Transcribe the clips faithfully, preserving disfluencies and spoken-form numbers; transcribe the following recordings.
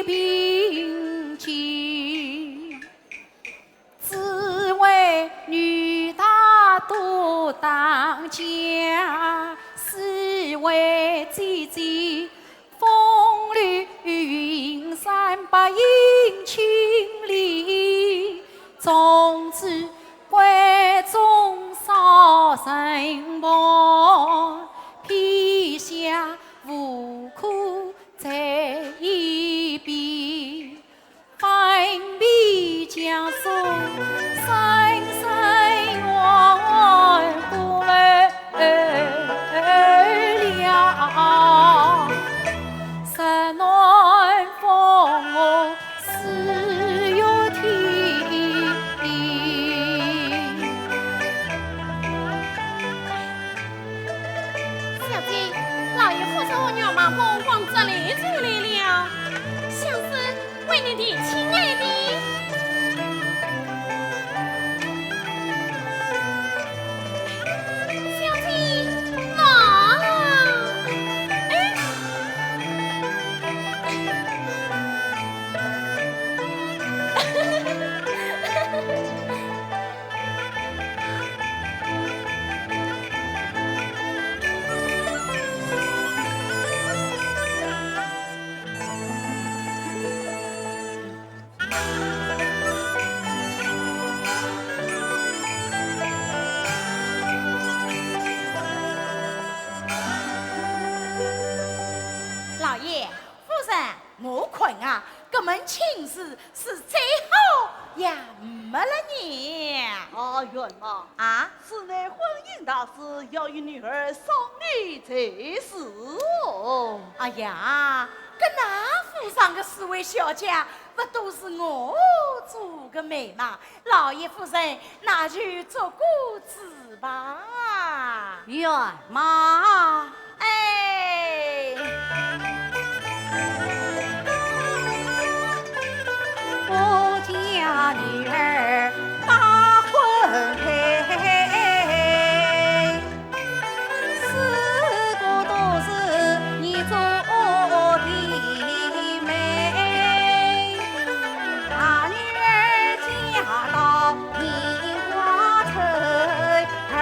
平静。只为女大都当家，是为姐姐风流云散，不应千里。从此闺中少人伴，天下无可再一比。 翻篇将书，声声怨不了，石难逢我四月天。小姐，老爷夫人和阮妈妈往这里走来了，想是 为你提亲来的。小姐，喏。哎。老爷，夫人，我看啊，搿门亲事是最好也没了呢。啊，阮妈。啊？此乃婚姻大事，要与女儿商议才是。哎呀，搿哪府上个四位小姐，勿都是我做个媒嘛？ 老爷夫人，那就做个主吧。阮妈。哎。我家女儿把婚配， 四个都是你做的媒，大女儿嫁到梨花村，二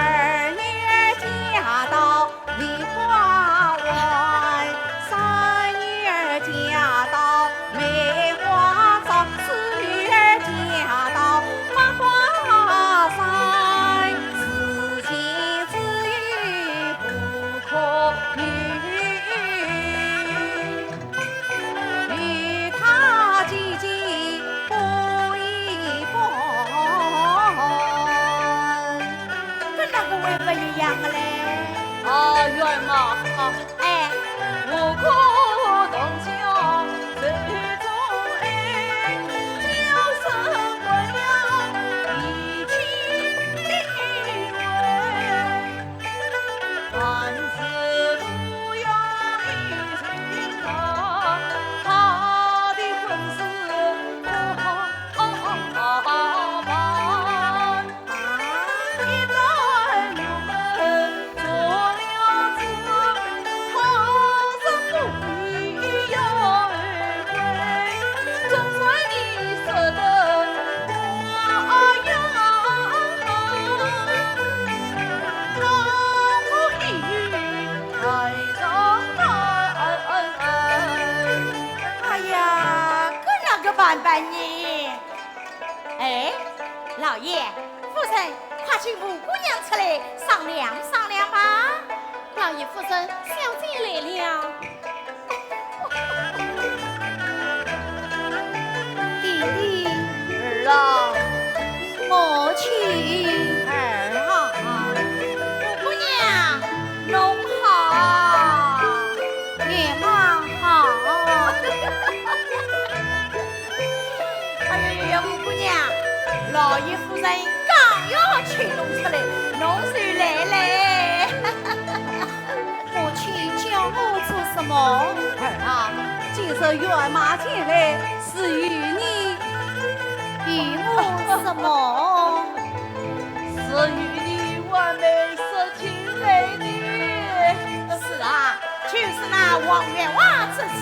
女儿嫁到梨花湾，三女儿嫁到 梅花桩，四女儿嫁到百花山，此情此意不可语，与她姐姐不一般。搿哪个会勿一样个嘞？啊，阮妈啊， 哎。 哎呀，搿哪个办办呢？ 哎，老爷，夫人，快请吴姑娘出来商量商量吧。老爷夫人，小姐来了。弟弟。儿啊。母亲。儿啊。吴姑娘，侬好。 娘妈好。哎呀呀呀，吴姑娘，老爷夫人刚要请侬出来，侬就来嘞。母亲叫我做什么？儿啊，今日阮妈前来是与你。与我什么？是与你挽媒说亲来的。是啊，就是那王员外之事。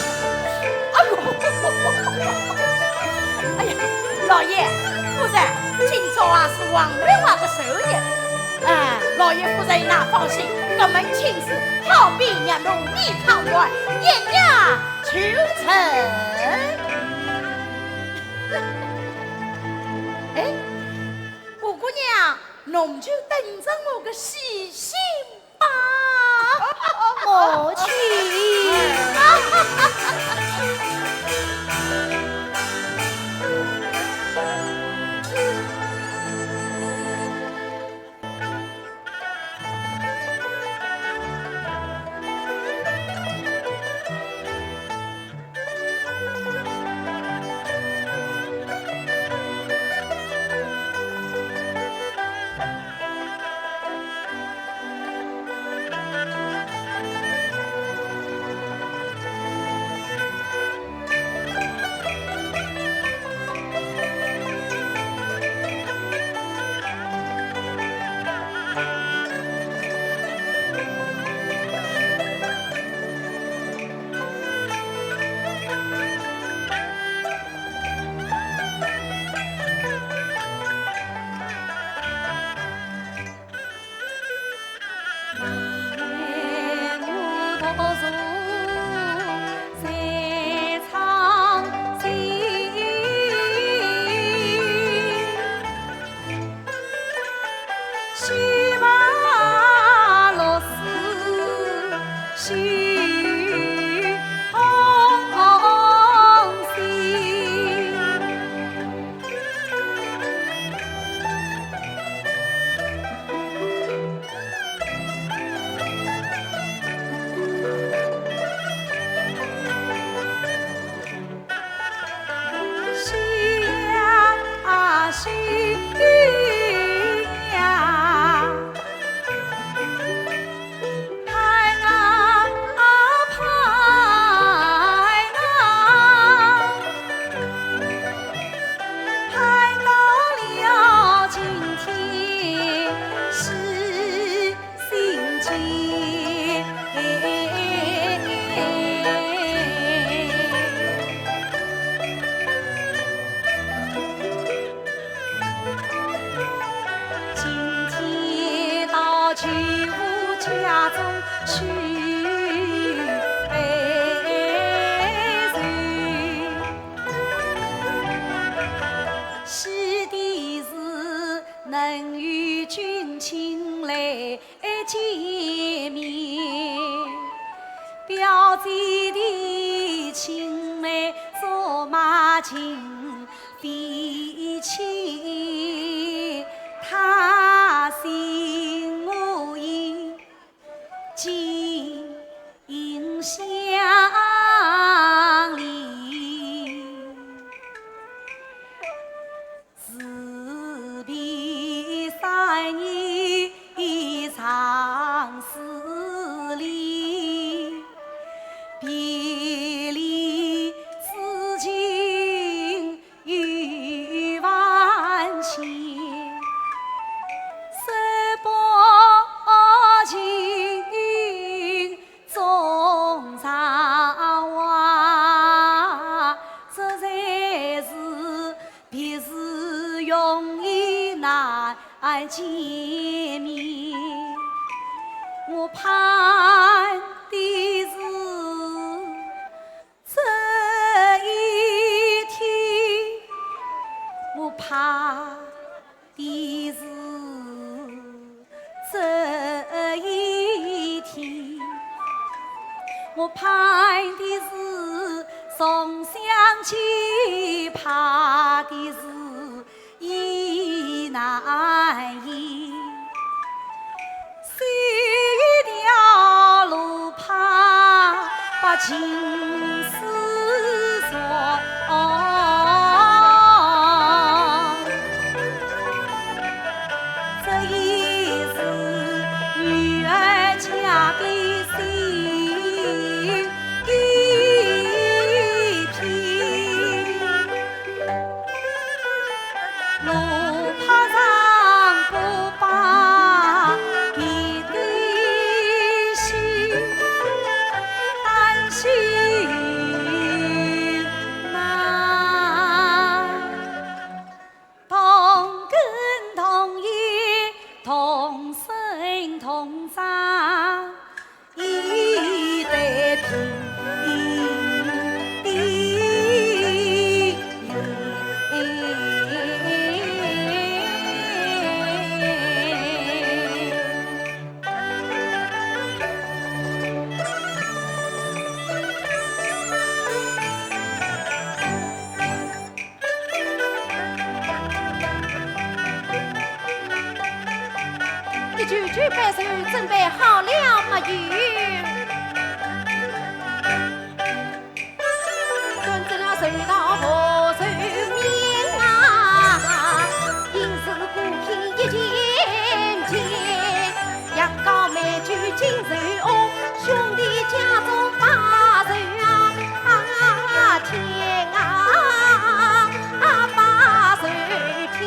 哎呦，哎呀，老爷，夫人，今朝啊是王月华的寿日，哎，老爷夫人那放心，这门亲事好比让侬米汤圆，一夜就成。哎，五姑娘，侬就等着我个喜信。 啊，母亲。情非亲，他心我意，紧相连。 自闭三年常思念，别离此情有万千。手把情衷常画，这才是 别时容易难见面。我盼的是这一天，我盼的是 这一天，我盼的是重相见，盼的是意难言。修一条路，盼把情丝索。 这也是女儿家的心一片，路怕上不把别的心，担心难。 同根同叶，同生同长，一对平平的缘。 一句句拜寿准备好了没有？端正了寿桃和寿面啊，应是古品一件件，羊羔美酒金寿哦，兄弟家中把寿啊，啊，添啊，啊，把寿添。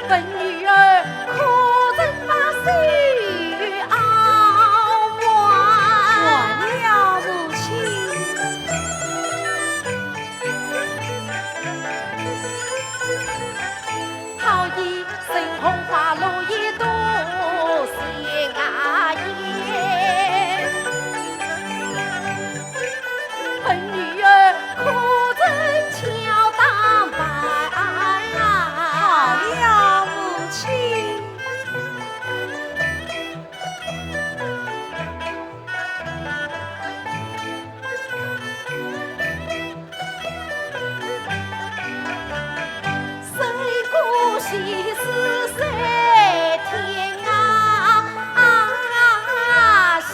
本女儿可曾把寿熬完？完了，母亲。 好一身红花落一朵香啊耶，本女儿可曾巧打扮啊？好了，母亲。 生个喜事三天啊，啊，喜。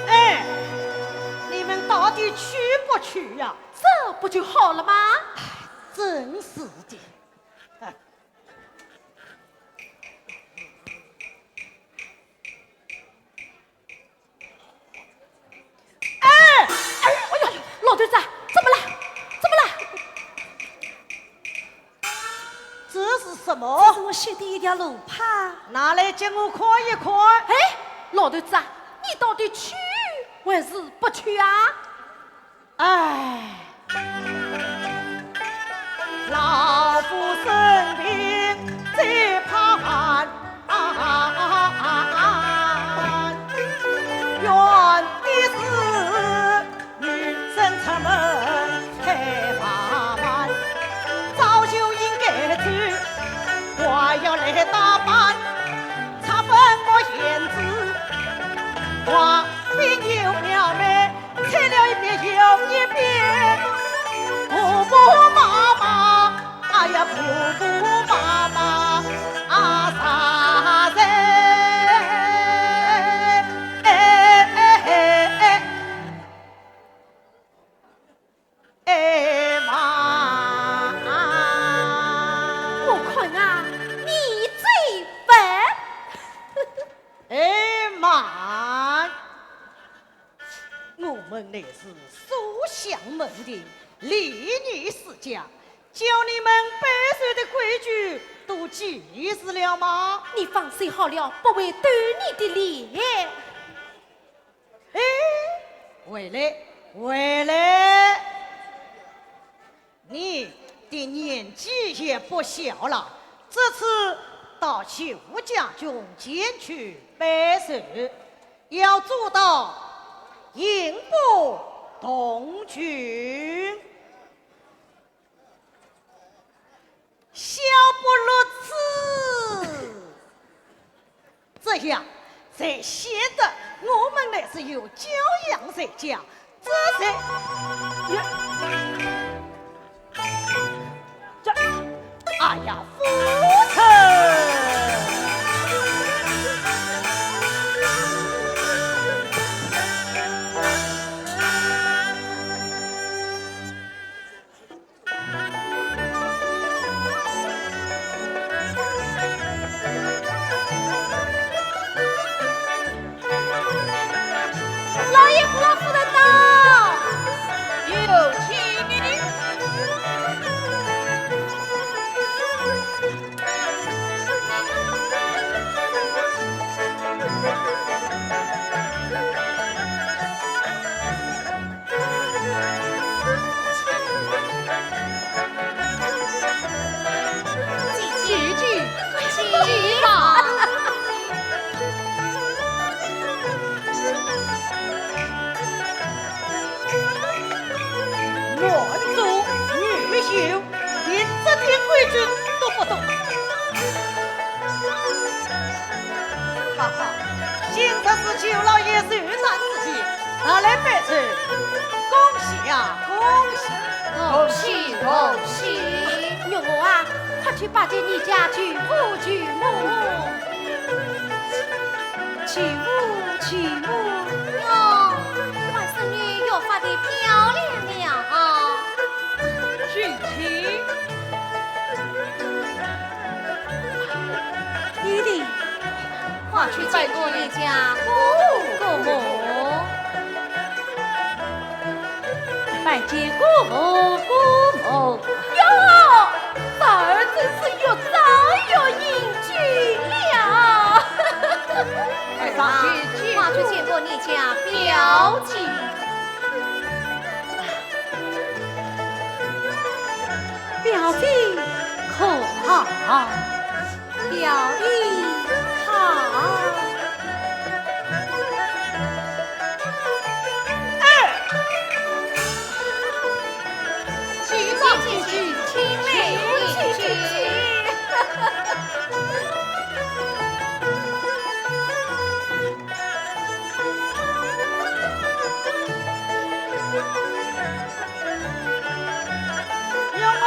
哎，你们到底去不去呀？这不就好了吗？哎，真是的。 哎，哎，哎呦，老头子啊，怎么了？怎么了？这是什么？这是我绣的一条罗帕。拿来给我看一看。哎，老头子啊，你到底去还是不去啊？ 哎，老夫生病最怕寒，打扮，擦粉抹胭脂，花鬓又描眉，吹了一遍又一遍。婆婆妈妈，哎呀，婆婆妈妈，啊，啥人？哎，哎，哎，哎。 哎妈！我看啊，你最笨。哎妈！我们乃是书香门第，礼仪世家，教你们拜寿的规矩都记住了吗？你放心好了，不会丢你的脸。 哎，回来，回来！你的年纪也不小了，这次到舅父家中前去拜寿，要做到言不同群。 小不如此。这样才显得我们乃是有教养在家，这才，呀，这，哎呀，夫人。老爷，老夫人到。有请。 男左女右，连这点规矩都不懂。哈哈，今日是舅老爷寿诞之期，拿来拜寿，恭喜呀，恭喜！恭喜恭喜！玉娥啊，快去拜见你家舅父舅母。 舅父，舅母。哟，外孙女越发的漂亮了啊。俊卿。爹爹，快去拜见你家姑姑母。 拜见姑父姑母。哟，侄儿真是越长越英俊了。快上去见姑。快去见过你家表姐。表姐可好？ 表弟好。哎，请上，请，请，请，请。 娘哦！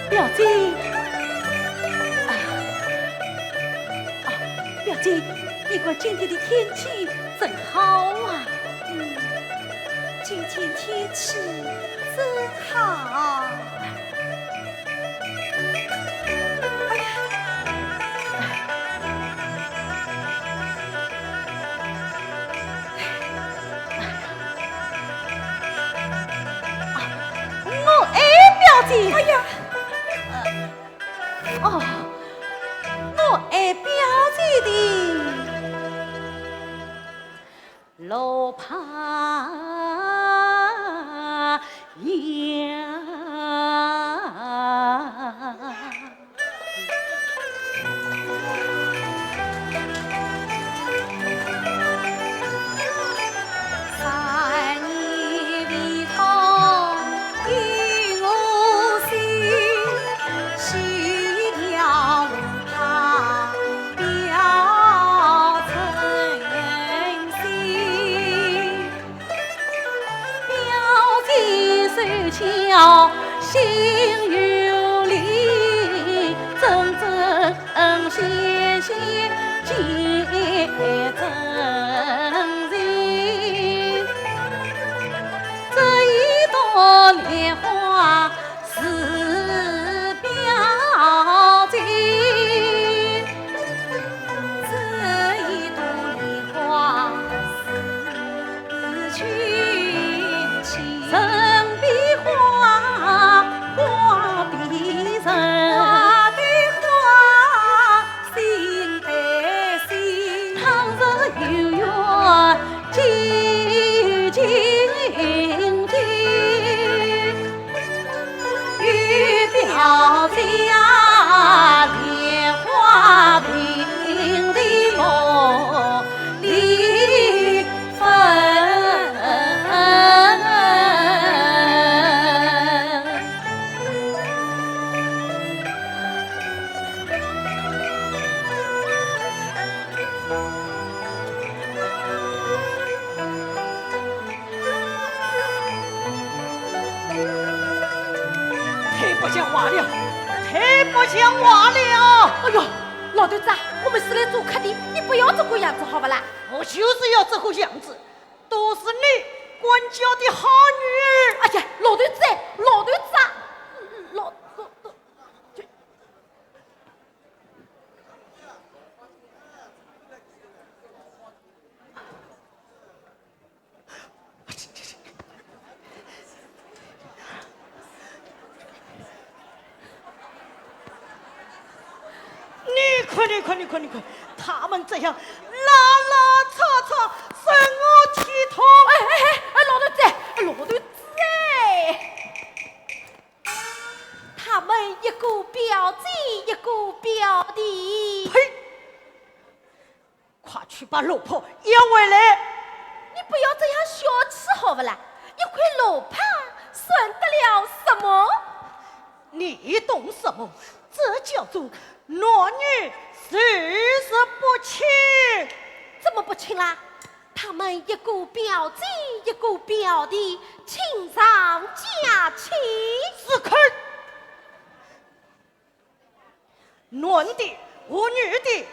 表姐，啊，啊，表姐，你看今天的天气真好啊。嗯，今天天气真好。哎呀，我爱表姐。哎呀，哦，我爱表姐的罗帕呀。太不像话了，太不像话了！哎呦，老头子啊，我们是来做客的，你不要这个样子好不啦？我就是要这个样子，都是你管教的好女儿。哎呀，老头子，老头子啊，老老老。 你看，你看，你看，你看，他们这样拉拉扯扯，惹我体痛。哎哎哎，哎，老头子，哎，老头子哎。 他们一个表姐，一个表弟。呸！快去把罗帕要回来！你不要这样小气好不啦？一块罗帕算得了什么？你懂什么？这叫做男女授受不亲。怎么不亲啦？ 他们一个表姐，一个表弟，亲上加亲。住口！男的和女的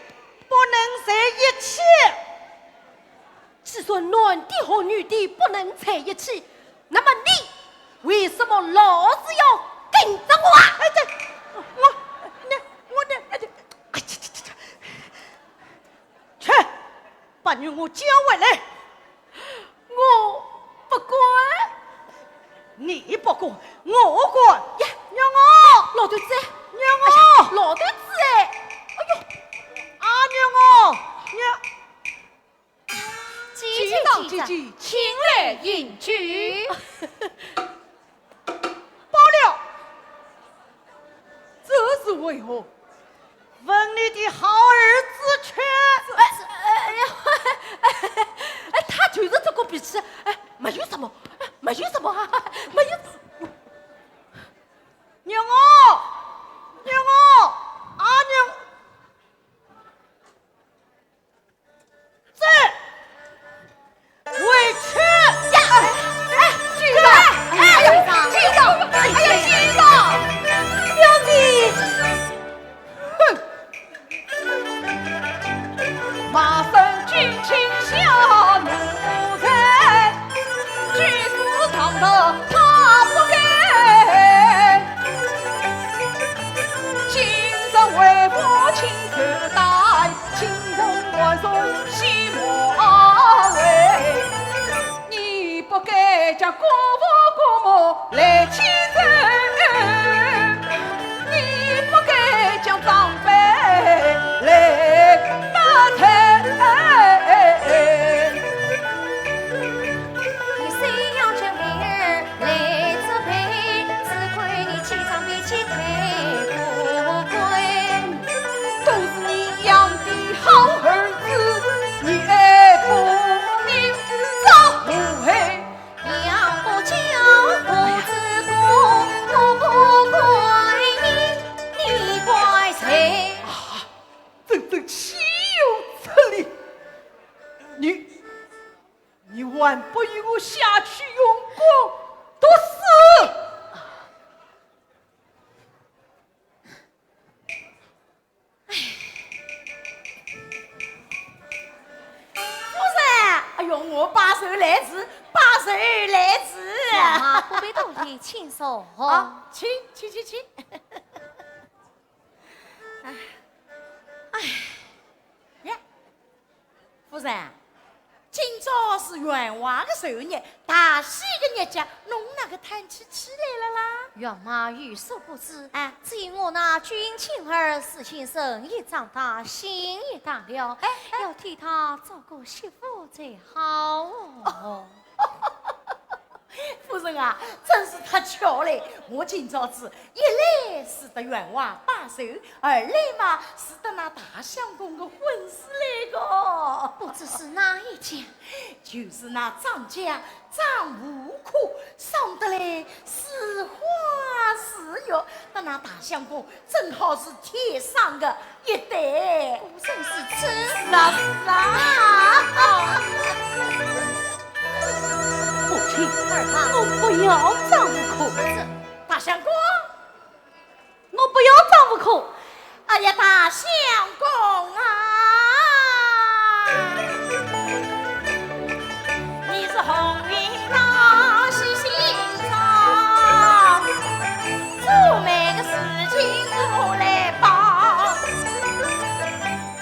不能在一起。既然男的和女的不能在一起，那么你为什么老是要跟着我啊？哎，这，我，那，我，那，哎，这，哎，这，这，这，去， 把女儿叫回来。我你不管，我管。呀，娘啊！老头子，娘啊！哎呀，老头子哎！哎呦，啊，娘啊，娘！姐姐，姐姐，请来饮酒。罢了，这是为何？ 问你的好儿子去。哎，哎，哎呀，哎，他就是这个脾气，哎，没有什么，哎，没有什么啊，没有。娘哦，娘哦，啊娘。 走，回去。呀，哎，哎，金嫂，哎，哎呀，金嫂，哎呀，金嫂，表姐。哼。 啊，真正岂有此理！你，你还不与我下去用功读书？ 夫人，哎呦，我拜寿来迟，拜寿来迟。妈妈不必多礼，请坐。啊，请，请，请，请。哎，哎，呀，夫人， 今朝是员外的寿日，大喜的日脚，侬哪个叹起气来了啦？员外有所不知，哎。只因我那君庆儿是先生一丈大，心也大了，哎，哎。要替他找个媳妇才好哦。夫人啊，真是太巧了，我今朝子一来是得员外拜寿，二来嘛是得那大相公的婚事来个。不知是哪一件？ 就是那张家张五科，生得来似花似玉，搭那大相公正好是天生的一对。果真是真。是啊，是啊。母亲，儿啊，我不要张五科。这，大相公。 我不要张五科。哎呀，大相公啊，你是红云浪喜心肠，做媒的事情我来帮。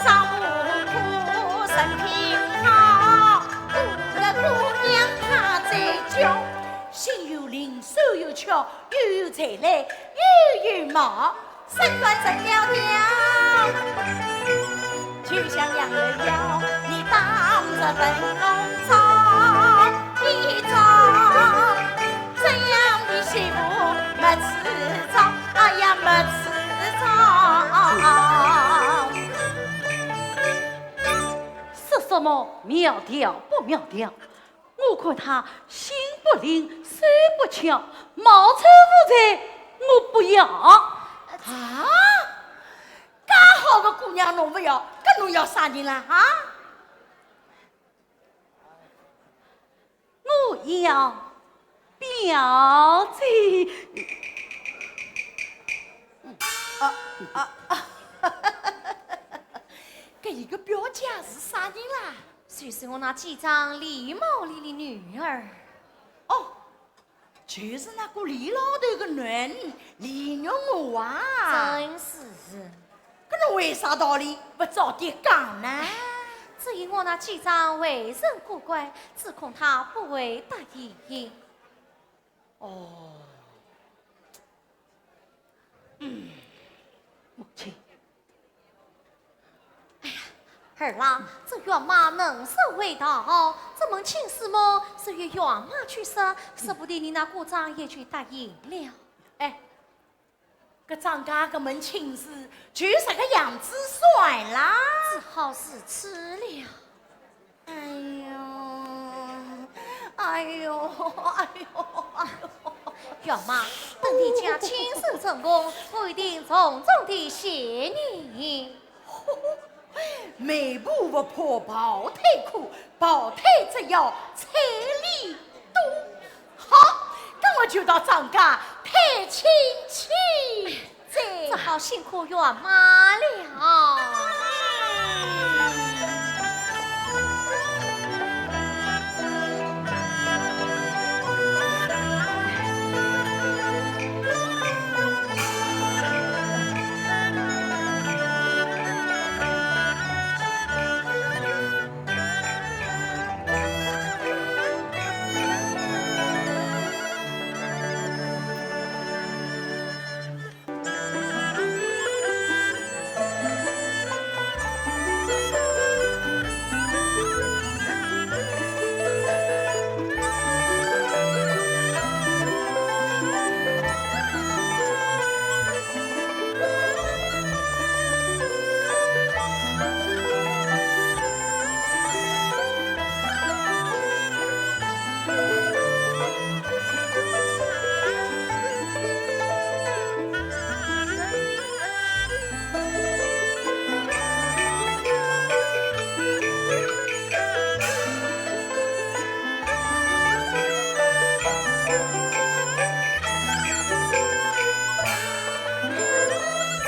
张五科人品好，我的姑娘她最娇，心有灵，手有巧， 又有才来，又有貌，身段成了调，就像杨柳腰，你当着灯笼照一照，这样的媳妇没处找，哎呀，没处找。说什么苗条不苗条？ 我看她心不灵，手不巧，貌丑无才，我不要。啊？介好的姑娘侬不要，搿侬要啥人啦？啊？我要表姐。啊，啊，啊。搿一个表姐是啥人啦？ 就是我那记账李茂利的女儿。哦，就是那个李老头的囡儿李玉娥啊。正是。搿侬为啥道理不早点讲呢？只因我那记账为人古怪，只恐她不会答应。 哦，儿啦，这院马能说会道，这门亲事么，只有院马去说，说不定你那姑丈也就答应了。哎，搿张家搿门亲事就这个样子算啦。只好如此了。哎呦，哎呦，哎呦，哎呦！院马，等你家亲事成功，我一定重重地谢你。 媒婆不怕跑腿苦，跑腿只要千里渡。好，搿我就到张家探亲去。这好辛苦院马了。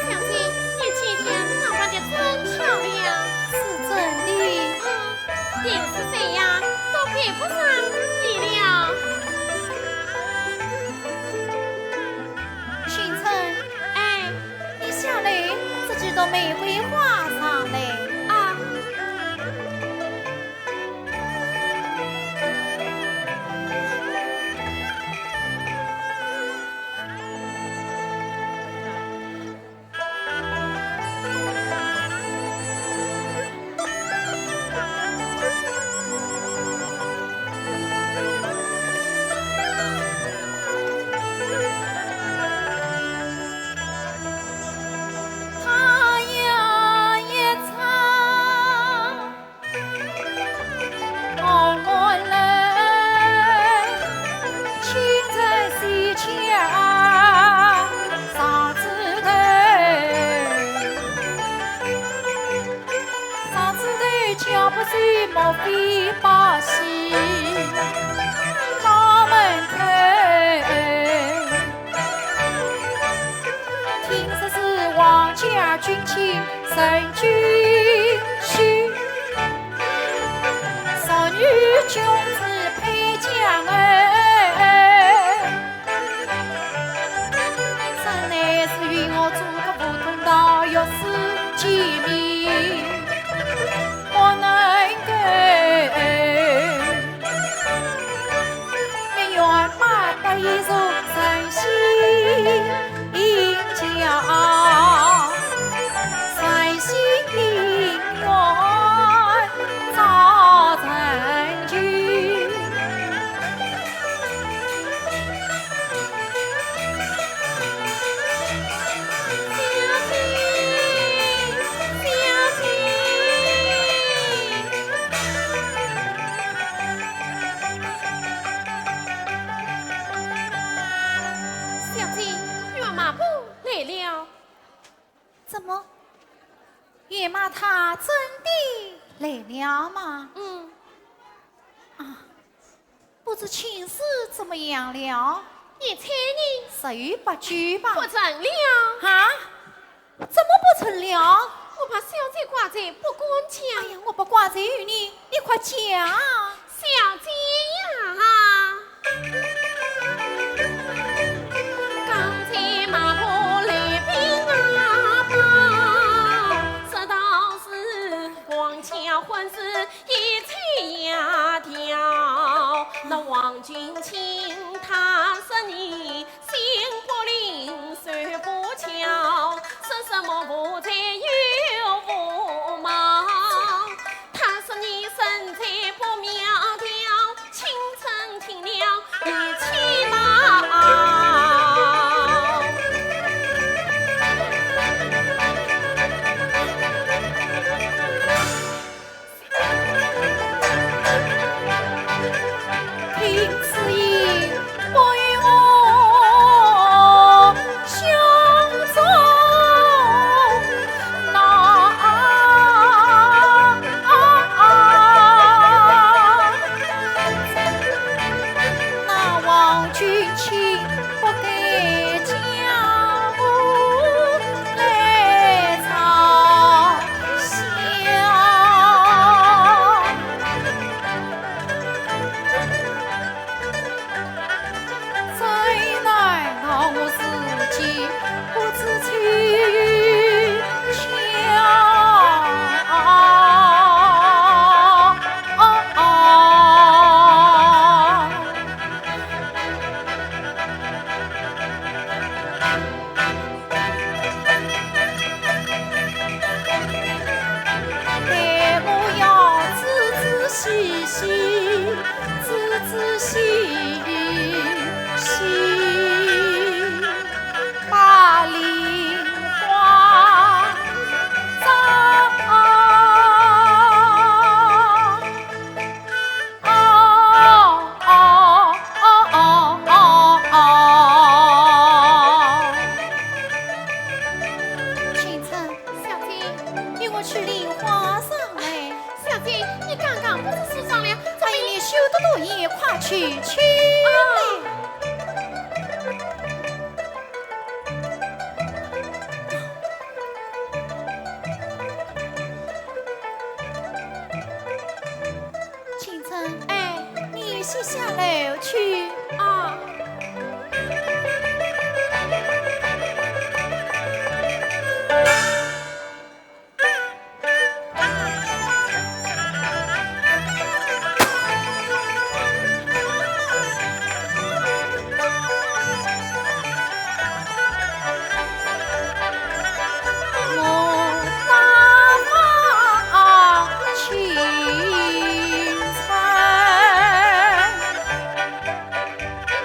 小姐，你今天打扮得真漂亮。是真的。嗯，平时这样都比不上你了。 青春，哎，你下来，这几朵玫瑰花上来。啊。 小姐，院马婆来了。怎么，院马她真的来了吗？嗯。啊， 不知亲事怎么样了？一切呢？十有八九吧。不成了。啊？怎么不成了？我把小姐挂在博馆前。哎呀，我不挂在于你，你快讲。小姐呀，刚才马婆来禀啊报，说道是王家婚事 一切也调，那王君清他说你心不灵手不巧，说什么无才又无貌。不知秋秋。待我要仔仔细细，仔仔细细。 把梨花照。哦，哦，哦，哦，哦。青春。小姐。与我取梨花上来。小姐，你刚刚不是说上了，怎么……哎，你休得多言，快去，去来。 青春。哎。你先下楼去。啊。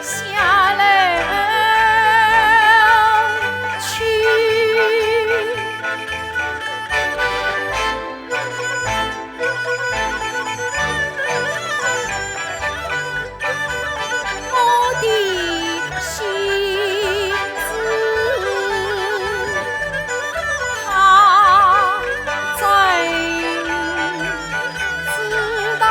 下楼去。我的心事，他真 知道。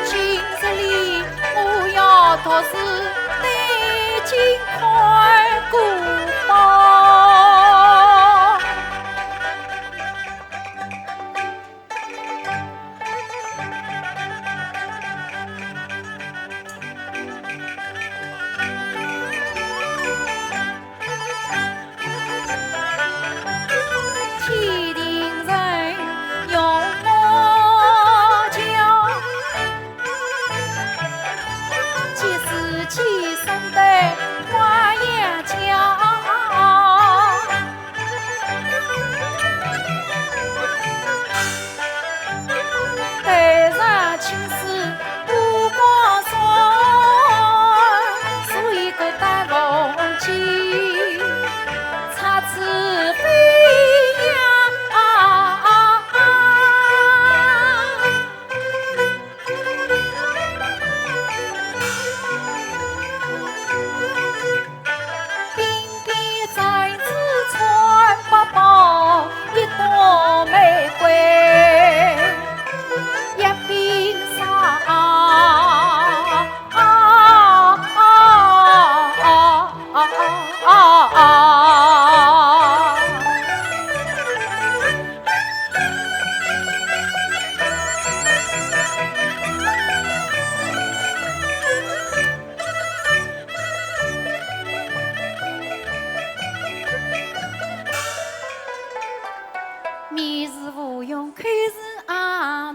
今日里我要独自对镜看过。 天庭人用我叫，即是寄生的花样叫。 头上青丝布光穿，梳一个大凤髻，姹紫飞扬。 鬓边簪子穿八宝，一朵玫瑰一柄扇。 面如芙蓉，口如荷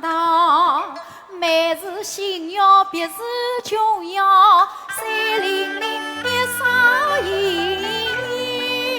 塘，眉似新月，鼻似琼瑶，水灵灵一双眼。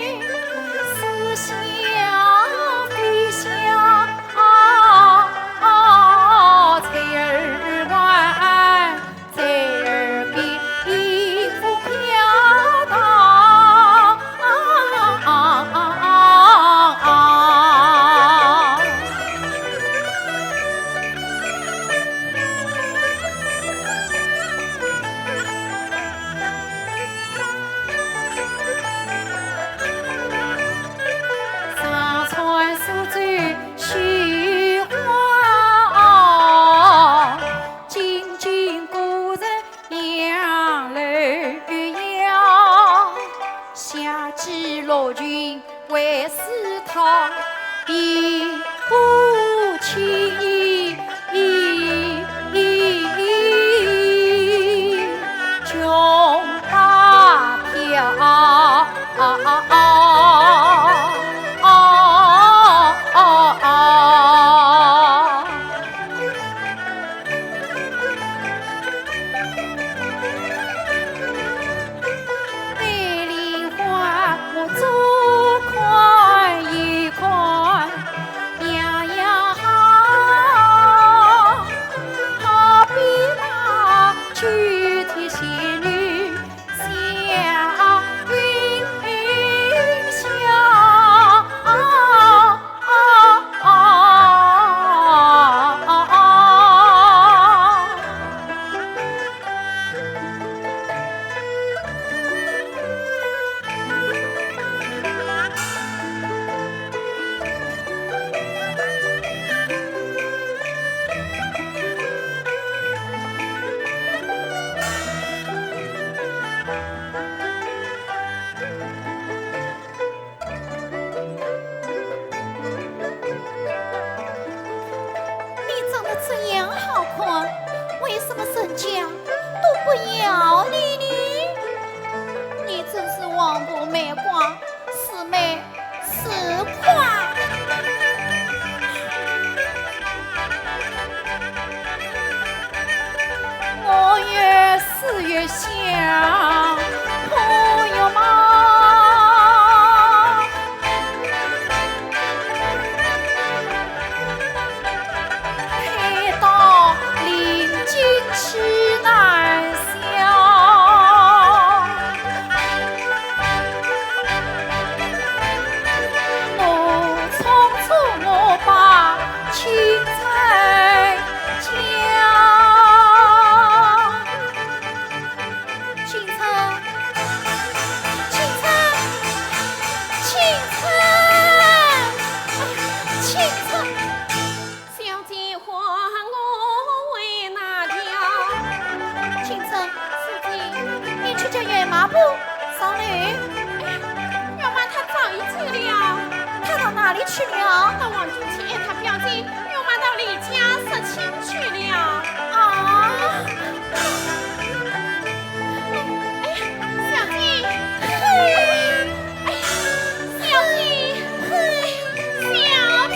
寄罗裙为是他，比不起穷大票。你长得这样好看，为什么人家都不要你呢？你真是王婆卖瓜，自卖自夸。我越思越想，朋友们，看到林金气难消。 我匆匆我把青春讲。青春，青春，青春，青春。 小姐唤我回哪条？青春，小姐，你去叫月妈婆上来。哎，月妈她早已走了。她到哪里去了？到王俊去爱她表姐，月妈到李家说亲去了。啊？哎呀，小姐，嘿。 哎，小姐，嘿，小姐。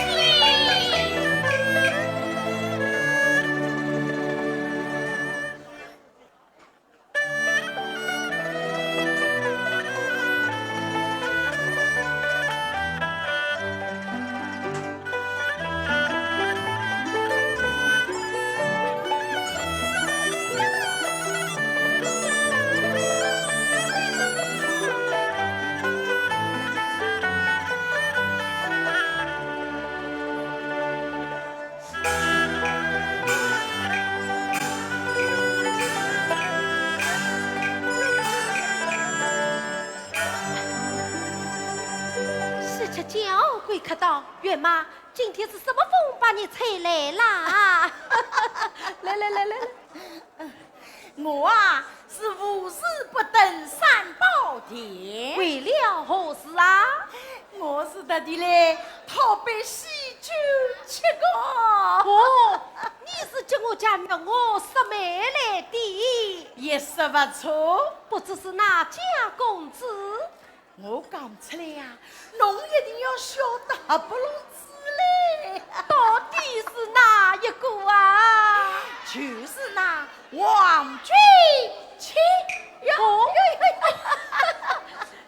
喜鹊叫，贵客到，月妈，今天是什么风把你吹来啦？来来来来来。 我啊，是无事不登三宝殿。为了何事啊？我是特地来讨杯喜酒吃个。哦，你是给我家月娥说媒来的？也说不错。不知是哪家公子？ 我讲出来呀，侬一定要笑得合不拢嘴嘞。到底是哪一个啊？就是那王君卿呀。哦，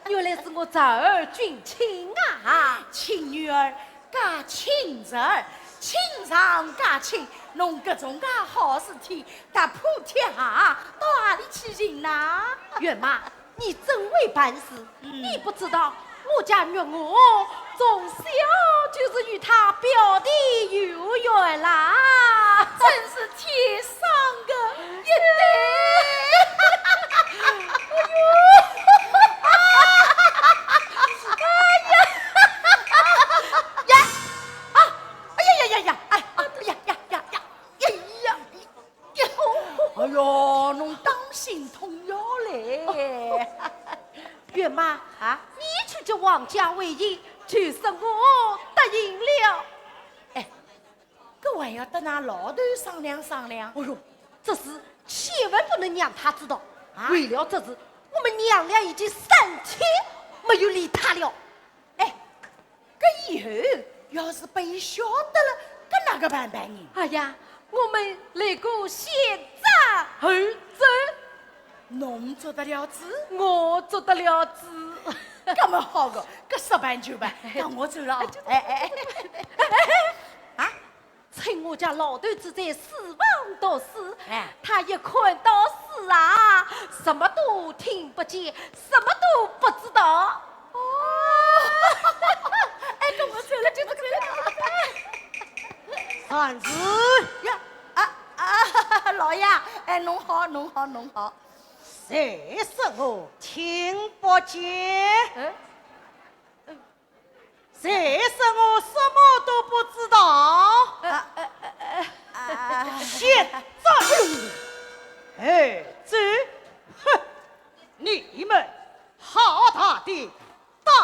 原来是我侄儿君卿啊。亲女儿 嫁卿侄儿，卿上加卿，侬搿种介好事体，踏破铁鞋，到何里去寻呐？月妈，你真会办事，嗯。你不知道，我家月娥从小就是与她表弟有缘啦。真是天生的一对。哎呦，哎呀，呀！ 啊，哎呀呀呀呀，哎，哎呀呀呀呀，哎呀，呀！哎呦，侬当心痛要嘞。月妈啊，你这王家婚姻，就算我答应了。哎，搿还要搭㑚老头商量商量。哎哟，这事千万不能让他知道。啊？为了这事，我们娘俩已经三天没有理他了。哎，搿以后要是被伊晓得了，搿哪个办办呢？哎呀，我们来个先斩后奏。侬做得了主？我做得了主。搿么好个，搿说办就办，那我走了啊。哎，哎，哎，哎，啊？趁我家老头子在书房读书，哎。他一看到书啊，什么都听不见，什么都不知道。哦，哎，搿我走了，搿我走了。传旨。呀，啊，啊，老爷，哎，侬好，侬好，侬好。谁说我听不见？嗯？谁说我什么都不知道？啊，啊，啊，啊。现在，哎，这，哼，你们好大的胆！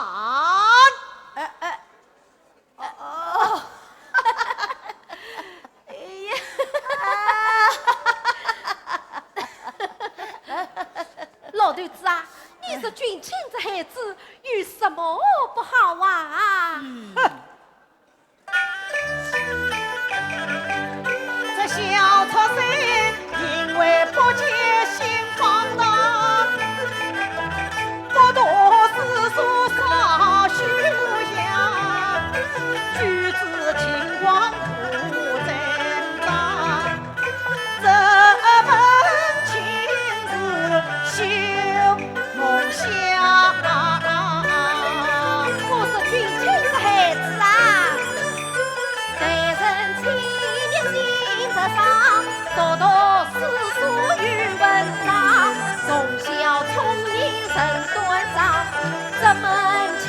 哎，哎，哦，哎呀，老头子啊，你说君清这孩子有什么不好啊？嗯。这小畜生因为不解心放荡，不读诗书少修养，举止轻狂不正当，这门亲事休 梦想。我说君清这孩子啊，待人亲热心直爽，熟读诗书有文章，从小聪明人端庄，这门亲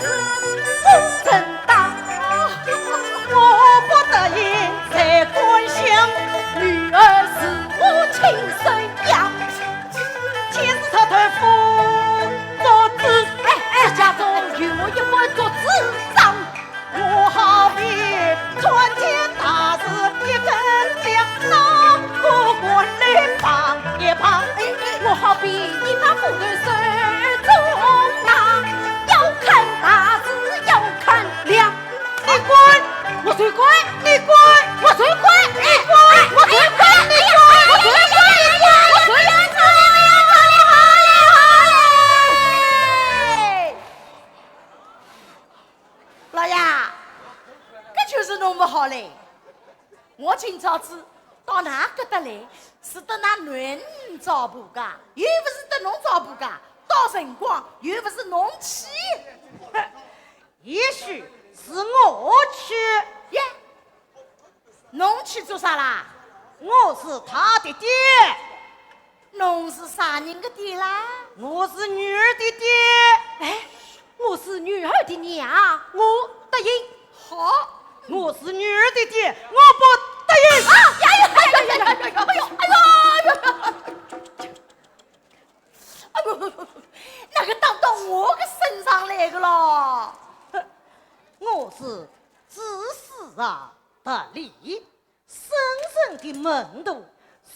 事不正当。我不答应才敢想，女儿是我亲生养。 天子他太夫做主，哎，哎，家中有我一番做主张。我好比穿天大字一根梁，哪个敢来帮一帮？哎，哎，我好比一把斧头手中拿，要砍大字要砍梁。 你滚！我谁滚？你滚！我谁滚？你滚！我谁滚？你滚！我谁滚？你滚！我谁滚？老爷，搿就是弄勿好嘞。我今朝子到㑚搿搭来，是搭㑚囡儿照顾个，又勿是搭侬照顾个，到辰光又勿是侬去。 也许是我去。耶，侬去做啥啦？我是他的爹。侬是啥人的爹啦？我是女儿的爹。哎，我是女儿的娘，我答应。好。我是女儿的爹，我不答应。啊，呀呀呀呀呀呀呀！哎呦，哎呦，哎呦！ 哎呦，那个打到我的身上来的咯。我是知书啊，得礼，圣人的门徒，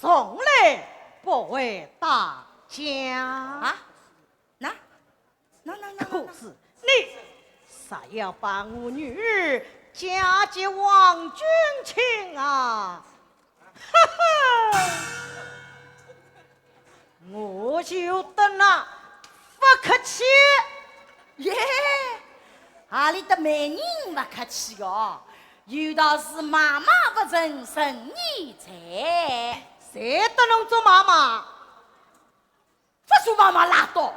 从来不会打架。啊？那，那，那，那，那，可是你，啥要把我女儿嫁给王君清啊？ 哈哈，我就搭㑚勿客气。耶，阿里搭媒人勿客气哦，有道是妈妈勿成，成儿在。谁搭侬做妈妈？ 勿做妈妈拉倒。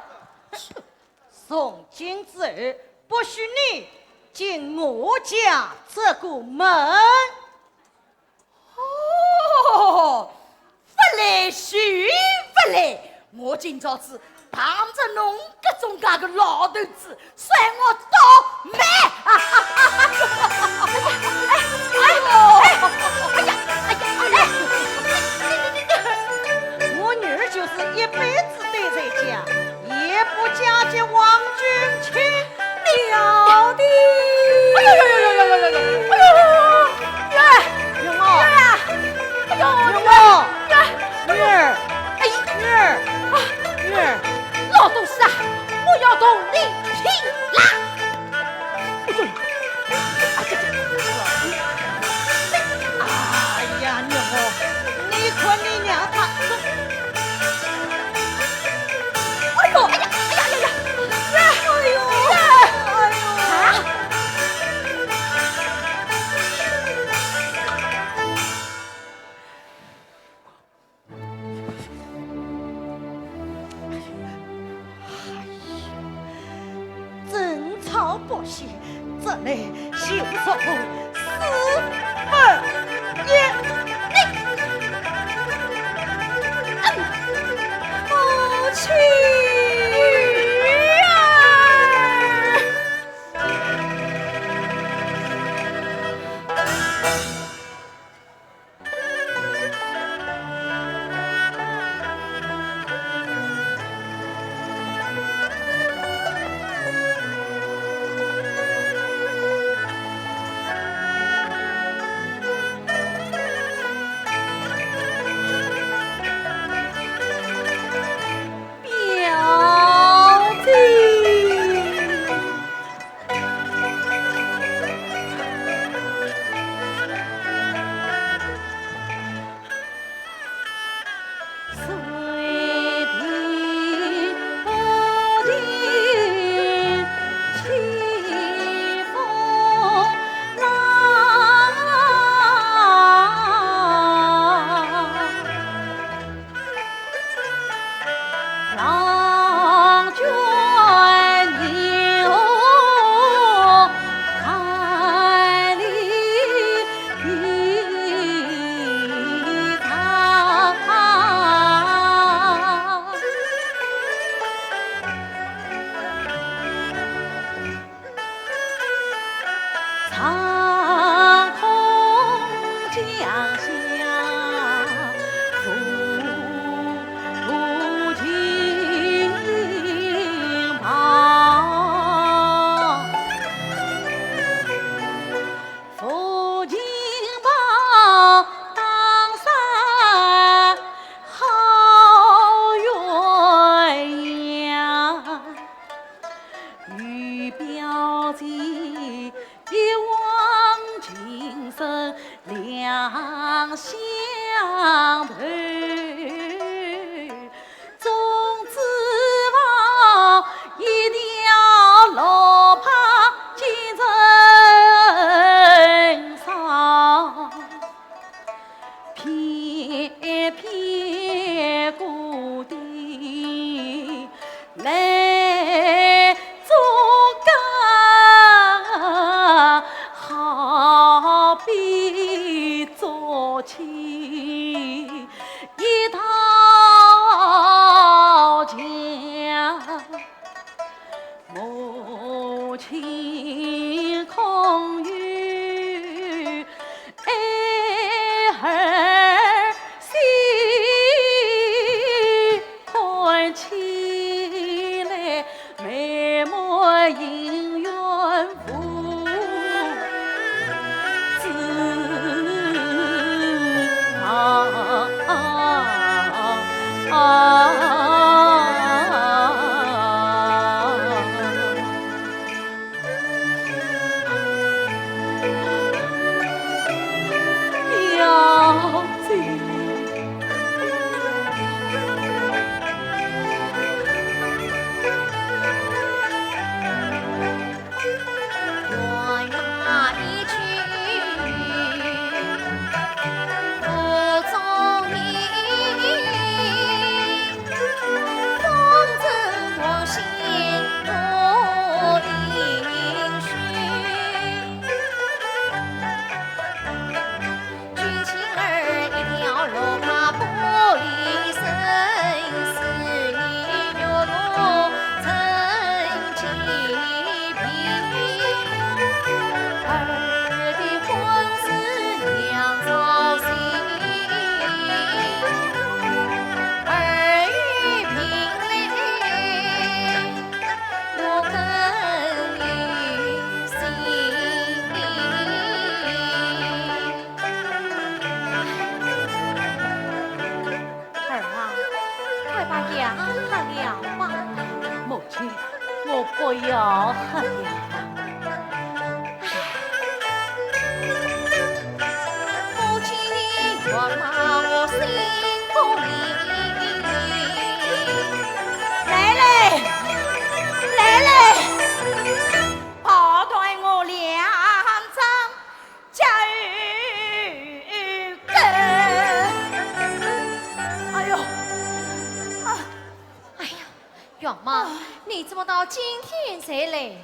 从今之后，不许你进我家这个门。哦，勿来就勿来，我今朝子碰着侬搿种介个老头子， 算我倒霉！哎，哎，哎呦，哎呀，哎呀，哎呀，我女儿就是一辈子待在家，也不嫁给王君清。哎呀，你看你娘她，哎呦，哎呀，哎呀，哎呀，哎呦，哎呦，啊！哎呀，争吵不休，这里休说四二一，你，嗯，母亲啊！ 表姐。 儿啊，快把药喝了吧。母亲，我不哟，哎呀。来嘞，来嘞，抱断我两只脚跟。哎呦，啊，哎呀， 月妈，啊。你怎么到今天才来？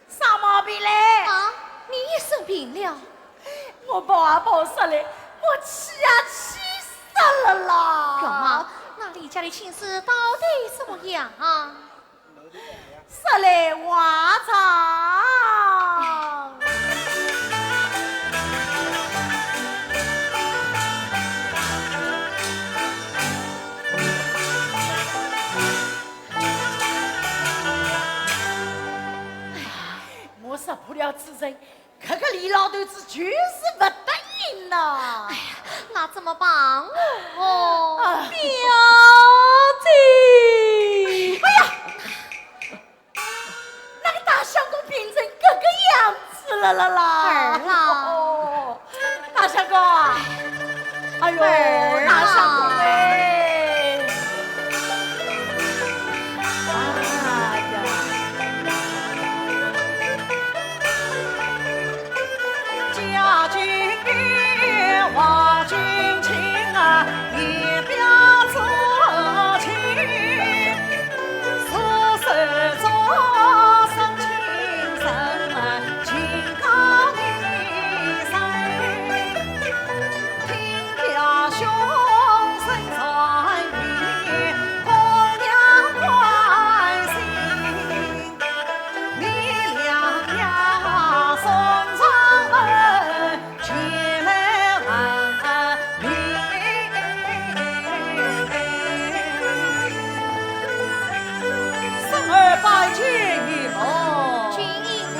生毛病嘞。啊，你也生病了？我抱啊抱煞嘞，我气啊气煞了啦。月妈，那李家的亲事到底怎么样啊？说来话长。 我识破了此人，搿个李老头子就是勿得行呐。哎呀，那怎么办哦？啊。表姐。哎呀，那个大相公病成搿个样子了啦啦。儿啊。哦，大相公啊，哎呦，儿啊。大相公哎。 哎呀。 孙儿拜见姨母。君英来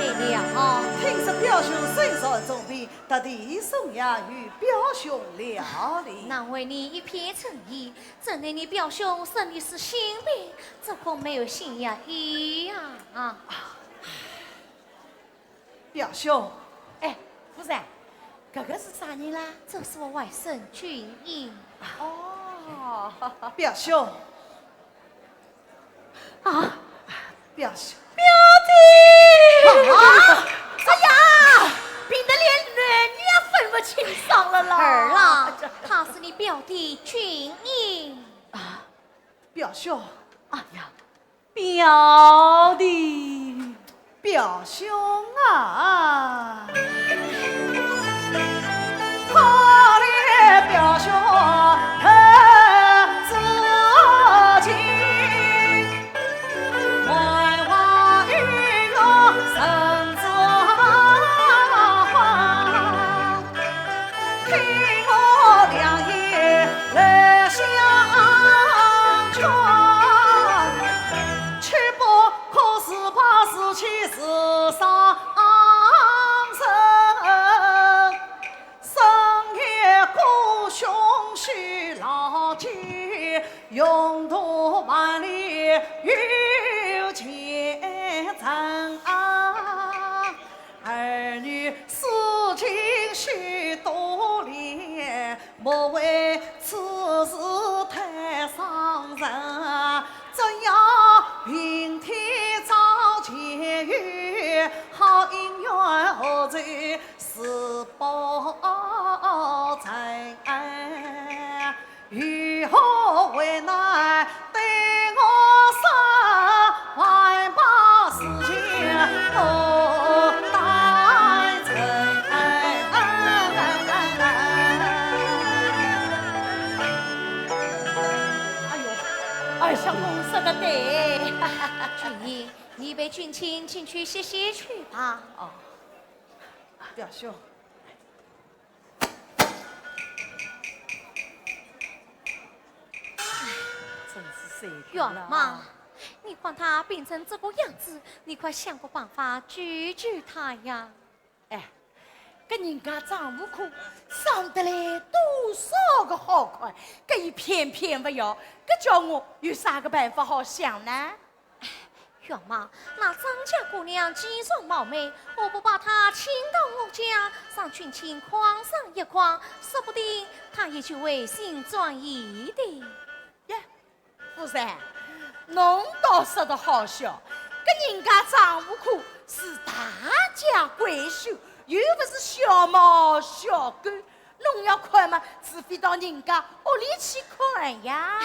了。听说表兄身受重病，特地送药与表兄料理。难为你一片诚意，怎奈你表兄生的是心病，这可没有新药医呀。啊。 表兄。哎，夫人，搿个是啥人啦？这是我外甥君英。哦。表兄。啊？表兄。表弟！啊？哎呀，病得连男女也分不清爽了啦。儿啊，他是你表弟君英。啊，表兄。哎呀， 表弟。表兄啊。哎呦，二相公说得对。君英，你陪君清进去歇歇去吧。哦。表兄。 真是受苦了。月妈，你看他病成这个样子，你快想个办法救救他呀。哎，搿人家张无苦生得来多少个好看，搿伊偏偏勿要，搿叫我有啥个办法好想呢？干妈，那张家姑娘既然貌美，何不把她请到我家，让君卿逛上一逛，说不定她也就回心转意的。呀，夫人，侬倒说得好笑，搿人家张无忌是大家闺秀，又勿是小猫小狗， 侬要看嘛，除非到人家屋里去看呀。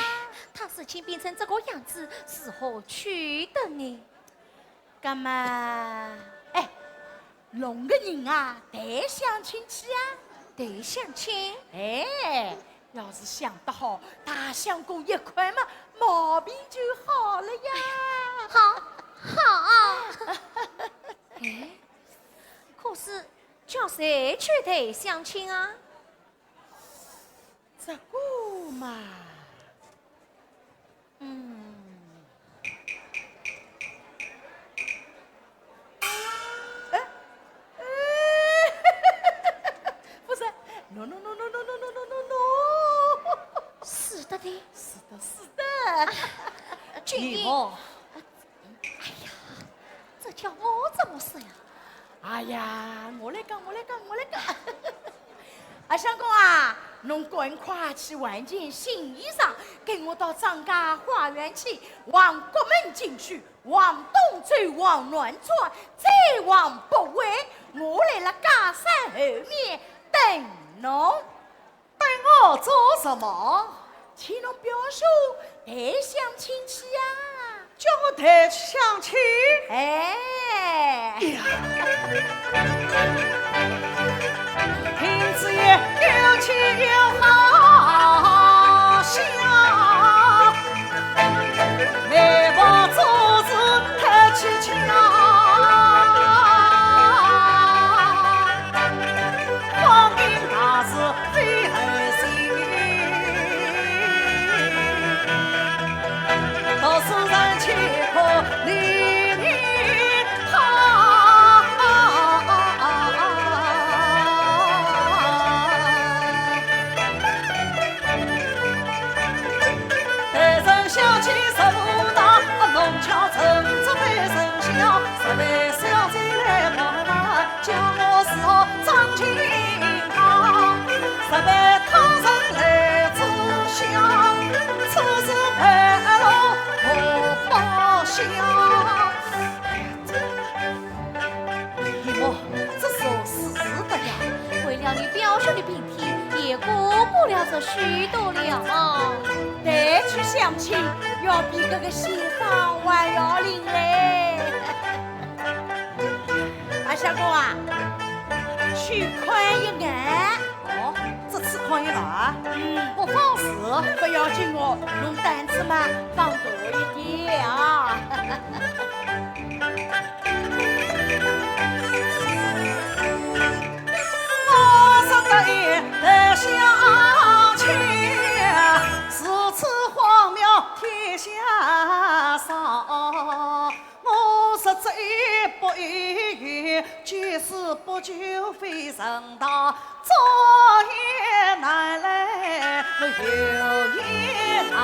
她如今变成这个样子，如何去得呢？干嘛？哎，弄个人啊，带相亲去啊。带相亲？哎，要是想得好，大相公一看嘛，毛病就好了呀。好，好。哎，可是叫谁去带相亲啊？ 这个嘛，嗯，哎，哎，不是，no no no no no no no no no no，是的的。是的，是的。君爷，姨母。 哎呀，这叫我怎么说呀？哎呀，我来讲，我来讲，我来讲。阿相公啊，侬赶快去换件新衣裳，跟我到张家花园去，往国门进去，往东走，往南转，再往北回，我来了家山后面等侬。 等我做什么？请侬表兄带相亲去呀。叫我带相亲？哎。姨母，这说是是的呀。为了你表兄的病体，也顾不了这许多了。带去相亲，要比这个喜丧还要灵嘞。阿相公啊，去看一眼。 哦，这次可以了啊。嗯。不妨事。不要紧哦，侬胆子嘛放大一点啊。我说得一代相亲，如此荒谬天下少。 我说这一步一步，就是不求非人道，做也难来，我有也难。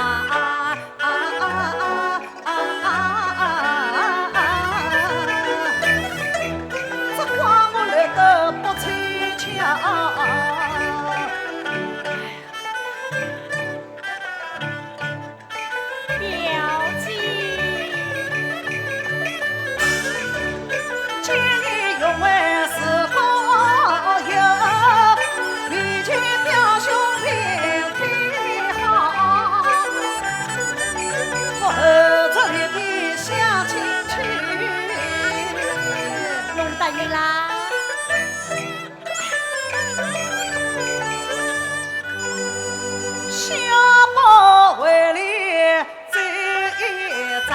这光我来得不凑巧。 表姐。侬答应啦？ 下不为例这一桩。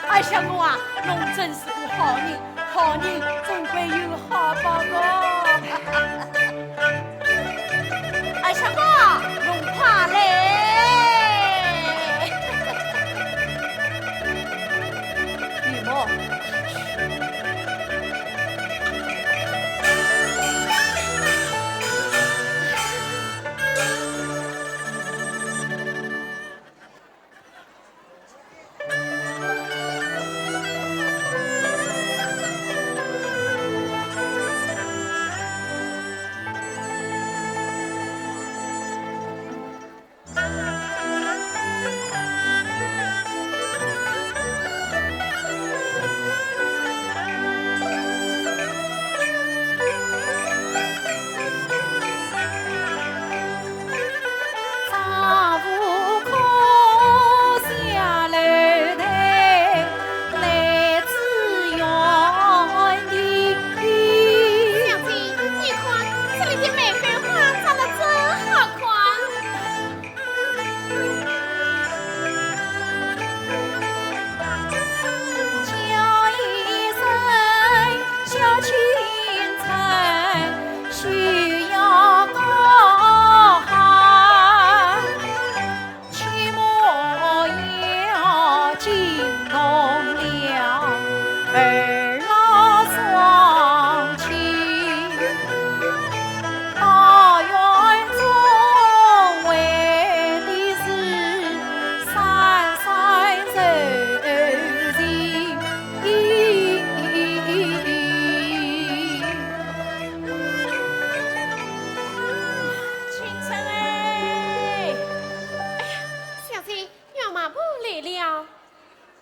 哎，相公啊，侬真是个好人，好人总归有好报的。 哎，相公，侬快来。姨母，姨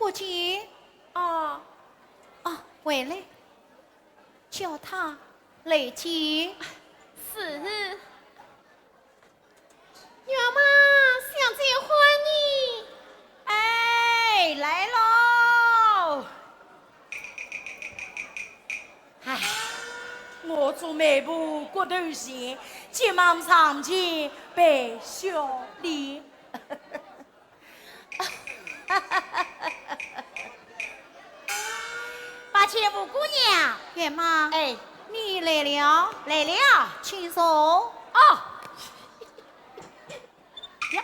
不见。哦，哦，回来，叫她来见。是。娘妈，小姐唤你。哎，来喽。哎，我做媒婆骨头闲，急忙上前拜笑脸。 拜见吴姑娘。月妈。哎。你来了。来了。请坐。哦。呀。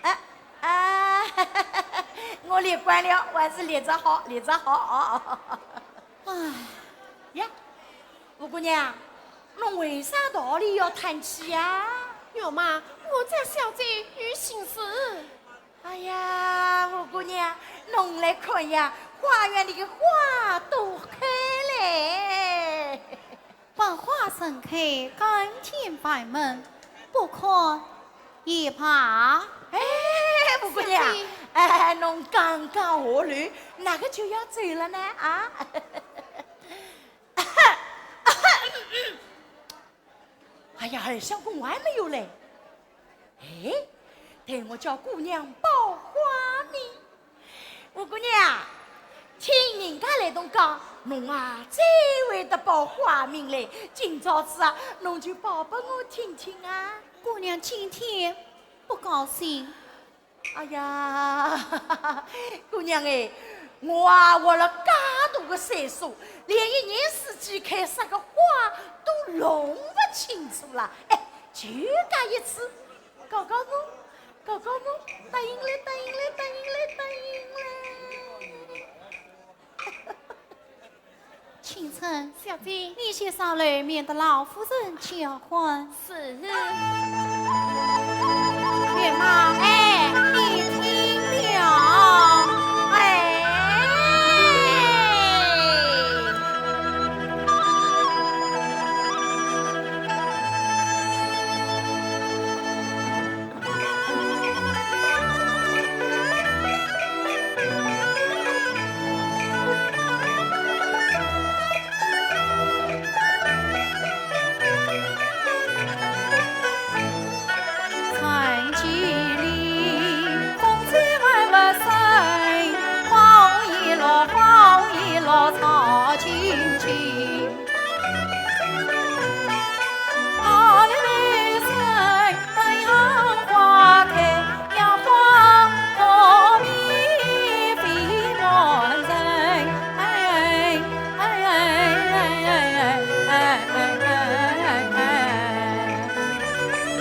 啊，啊，我习惯了，我还是立着好，立着好。哎。呀，吴姑娘，侬为啥道理要叹气呀？月妈，我家小姐有心事。 哎呀，吴姑娘，侬来看呀，花园里的花都开嘞。百花盛开，更添繁闷，不看也罢。哎，吴姑娘，小姐。哎，侬刚刚下楼，哪个就要走了呢？啊？哎呀，二相公还没有来。哎，待我叫姑娘报花名。吴姑娘，听人家来东讲，侬啊，最会得报花名嘞。今朝子啊，侬就报拨我听听啊。姑娘今天不高兴。 哎呀，姑娘哎，我啊，活了介大个岁数，连一年四季开啥个花都弄勿清楚了。哎，就搿一次，搞搞我，搞搞我，答应了，答应了，答应了，答应了。 青春，小姐。你先上楼，免得老夫人叫唤。是。月妈，哎，你听了。哎。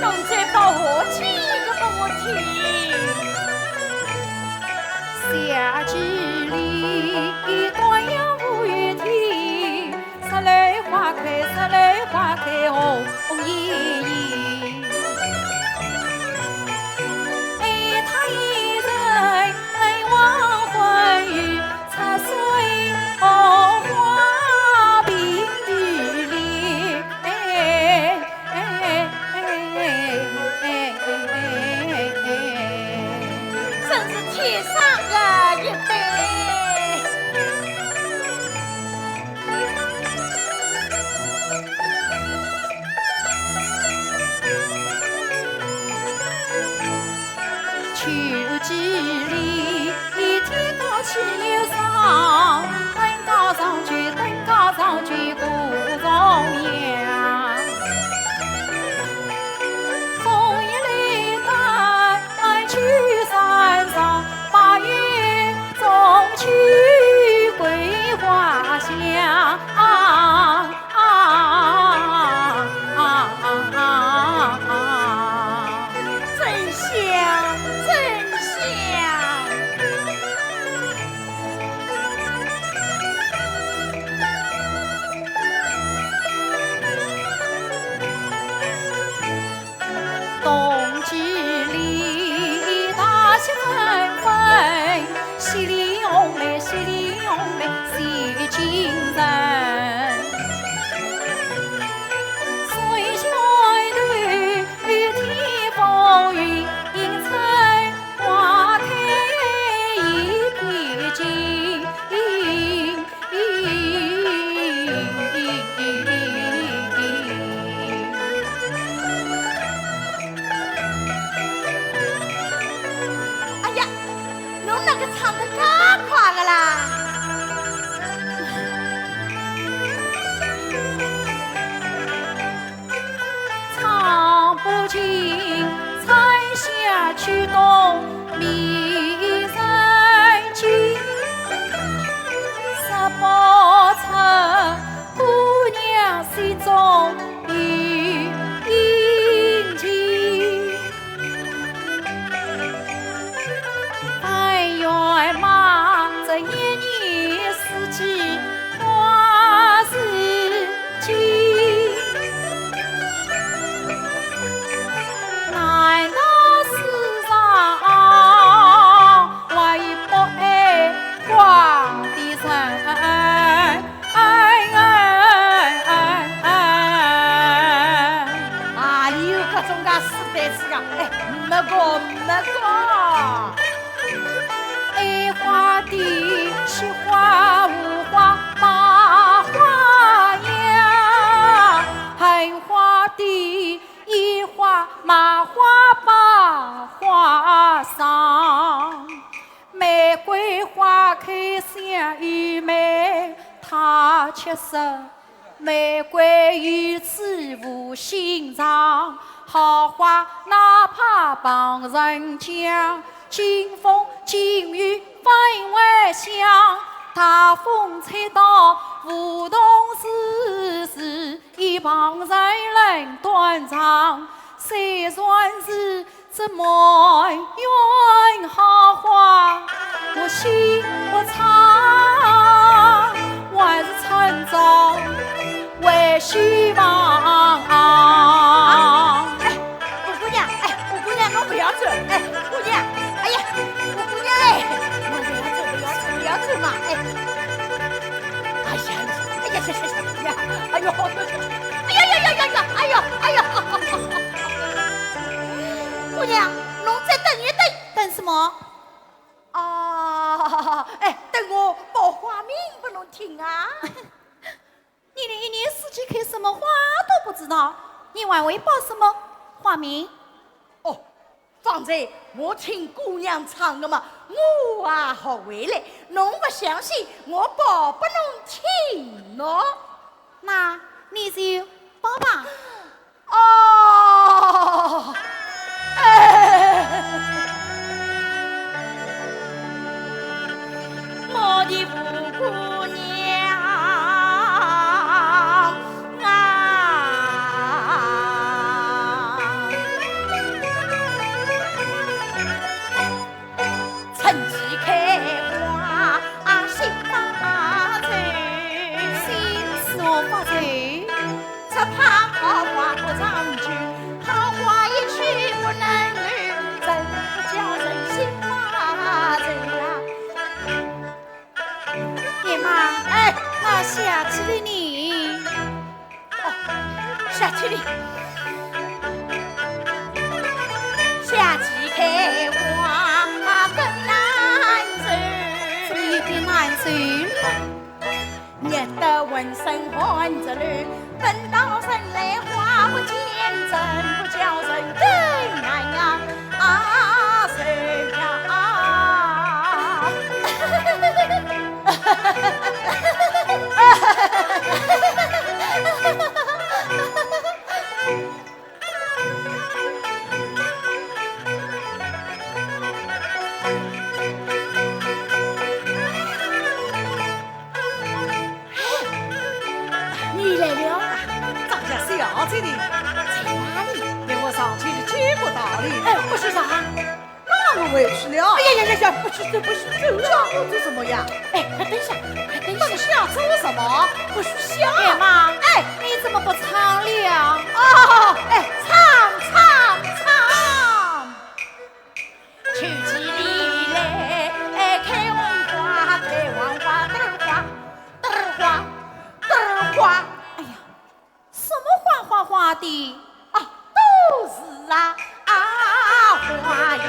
侬再报下去一个拨我听。 真是天生的一对。 真香，真香。唱得介快个啦！唱不尽，唱下去东迷人境，说不出姑娘心中的殷勤。 但愿嘛，这一年四季花似锦。难道世上还有不爱花的人？ 哎哎哎哎！啊，你有搿种介书呆子个，哎，没个没个。爱花的是花无花把花呀，恨花的一花麻花把花伤。 玫瑰花开香又美，她却说，玫瑰有刺无心肠。好花哪怕旁人讲，经风经雨反为香。大风吹倒梧桐树，是与旁人论断肠。虽然如 这满园好花，我心不藏，还是趁早回书房。哎，五姑娘，哎，五姑娘，侬勿要走，哎，五姑娘，哎呀，五姑娘嘞，侬勿要走，勿要走，勿要走嘛，哎。哎呀，哎呀，呀呀呀呀，哎呦，哎呀呀呀呀，哎呦，哎呀。 姑娘，侬再等一等。等什么？啊，哎，等我报花名拨侬听啊。你连一年四季开什么花都不知道，你还会报什么花名？哦，方才我听姑娘唱的嘛，我也学会了。侬不相信，我报拨侬听喏。那你就报吧。 哦，哎，我的五姑娘啊， 春季开花，心发愁。心是何发愁？只怕好花不长久，好花一去不能留，真不叫人心发愁啊。 爹妈，哎，那下去的你？哦，下去的。夏季开花更难受。怎么有点难受呢？热得浑身汗直流， 等到春来花不见，真不叫人更难呀，啊，愁呀，啊。你来了啊，张家小姐呢？在哪里？待我上去见过道理。哎，不许上。那我回去了。哎呀呀呀呀，不许走，不许走了。叫我做什么呀？哎，快等一下，快等一下。等一下做什么？不许下。爹妈，哎，你怎么不唱了？哦，哎，唱，唱，唱。 秋季里来，哎，开红花，开黄花，嘚儿花，嘚儿花，嘚儿花。哎呀，什么花花花的？啊，都是啊，啊，花呀。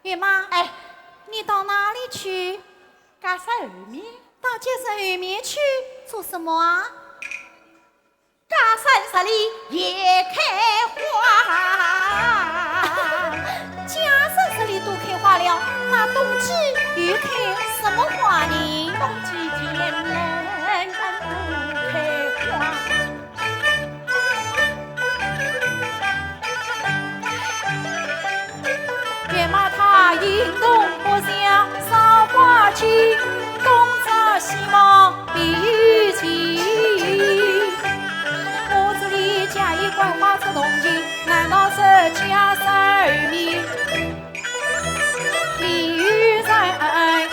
月妈，哎，你到哪里去？家山后面。到家山后面去做什么啊？ 家山十里也开花。行动不像赏花金，东张西望必有情。我这里假意观花出动情，难道是假山而名？ 明月在岸。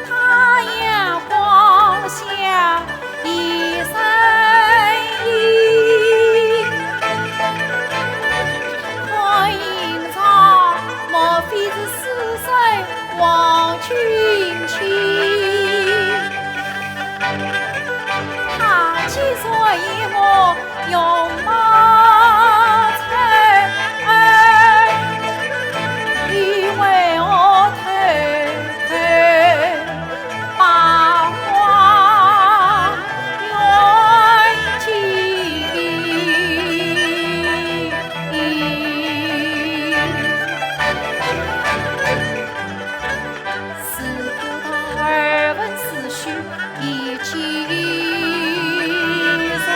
太阳光下一身影，看影长，莫非是师生王君卿？他既然与我容貌称儿，又为何偷偷 把花远寄。自古道耳闻是虚，一见人，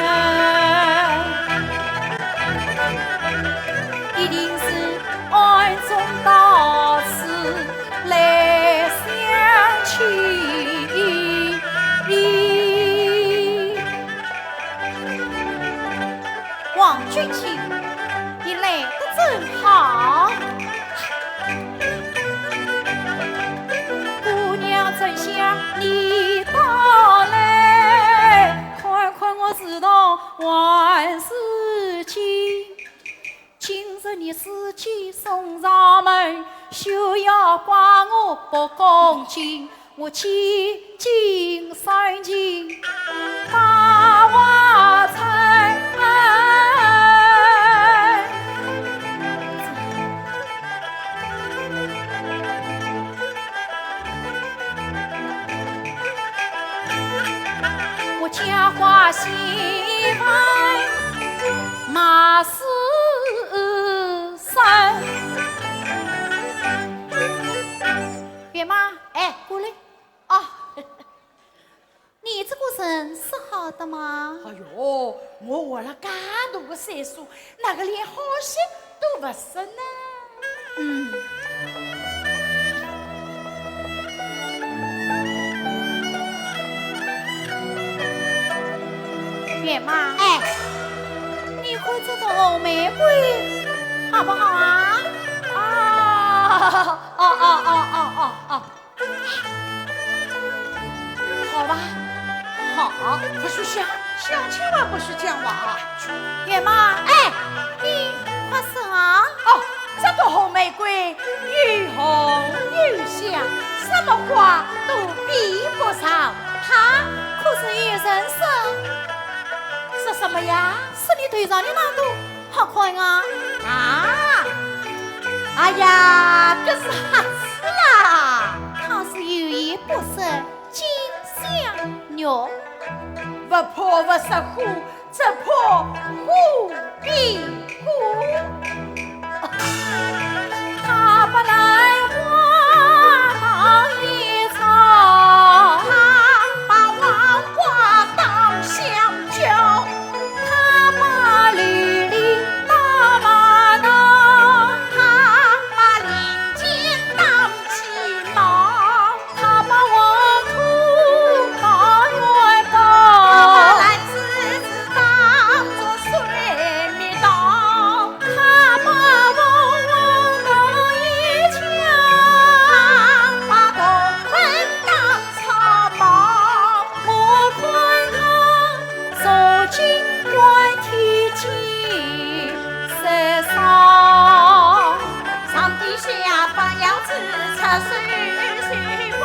一定是暗中到此 来相亲。王君卿，你来得正好。姑娘正想你到来，看看我是道还是亲。 今日你自己送上门，休要怪我不恭敬，我几经深情把话拆。我家花喜欢 马世生。月妈，哎，过来。哦，你这个人是好的吗？哎哟，我活了介大个岁数，哪个连好些都不识呢？嗯。 月妈，哎，你看这朵红玫瑰好不好啊？啊，哦哦哦哦哦哦，好吧，好，不许想，想千万不许讲话啊。月妈，哎，你快说啊！哦，这朵红玫瑰 又红又香，什么花都比不上它。可是有人说，说什么呀？说你头上的那朵好看啊。啊？哎呀，这是瞎子啦！它是有颜不识，今相玉。不怕不识货， 只怕虎比虎。他把兰花当野草，他把黄瓜当香蕉，他把绿林当马道，他把林间当鸡毛。 他把黄土当元宝，他把烂柿子当作水蜜桃，他把凤凰当野鸡，他把铜盆当草帽。我看他 受尽官体几十伤，上地下放羊子，出水水不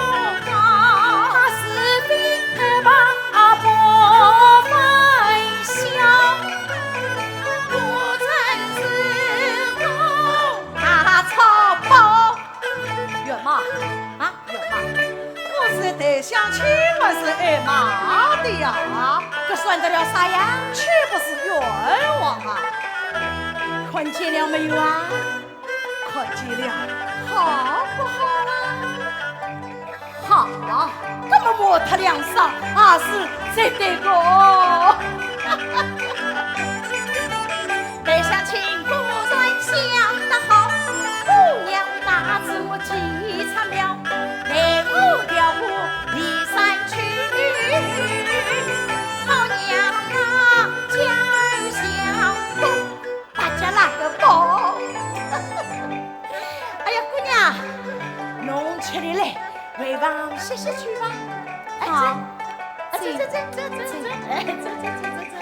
高。他是非黑白不分晓，不曾是个大草包。月妈啊，月妈，我是代相亲嘛，是挨骂的呀。这算得了啥呀？岂不是冤枉啊？看见了没有啊？看见了，好不好啊？好，那么抹他两双也是值得个。待相亲果然想得好，姑娘大字我记着了，待我调虎离山去。好娘啊，叫小公，大家那个宝。哎呀，姑娘，侬吃力嘞，回房歇歇去吧。哎，好。走。哎，走，走，走，走，走，走。哎，走，走，走，走，走。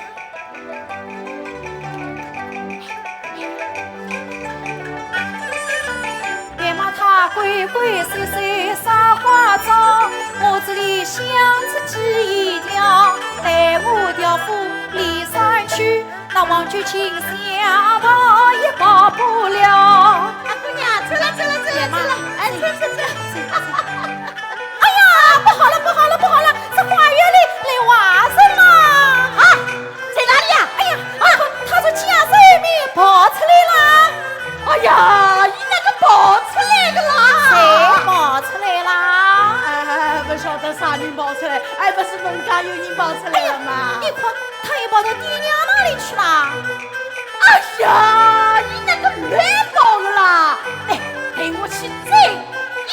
别骂他鬼鬼祟祟耍花招，我这里想着计一条，待我调虎离山去，那王九卿想跑也跑不了。啊，姑娘，走了，走了，走了，走了，哎，走，走，走。哎呀，不好了，不好了，不好了，这花园里来坏人了！啊，在哪里呀？哎呀，啊，他从假山里面跑出来了。哎呀，伊哪个跑出来的啦？谁跑出来啦？哎，不晓得啥人跑出来，哎，不是农家有人跑出来了吗？哎呀，你看，他又跑到爹娘那里去了。哎呀，伊哪个乱跑的啦？哎，陪我去追伊。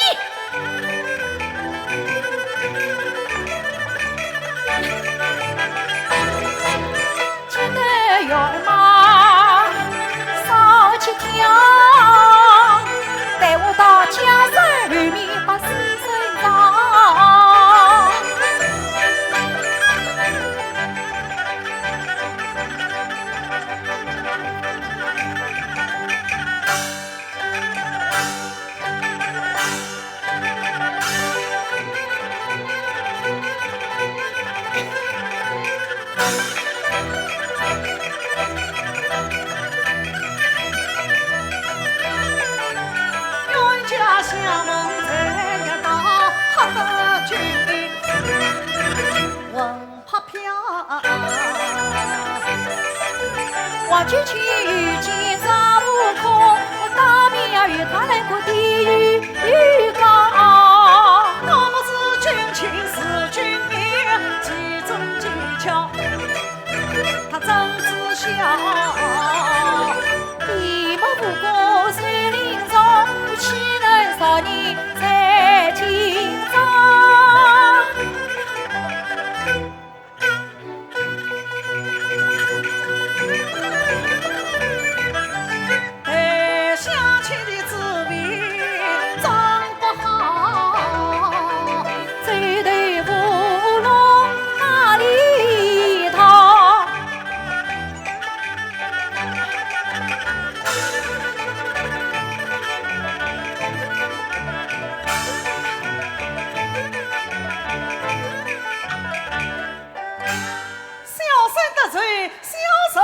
小生得罪，小生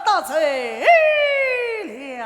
得罪了。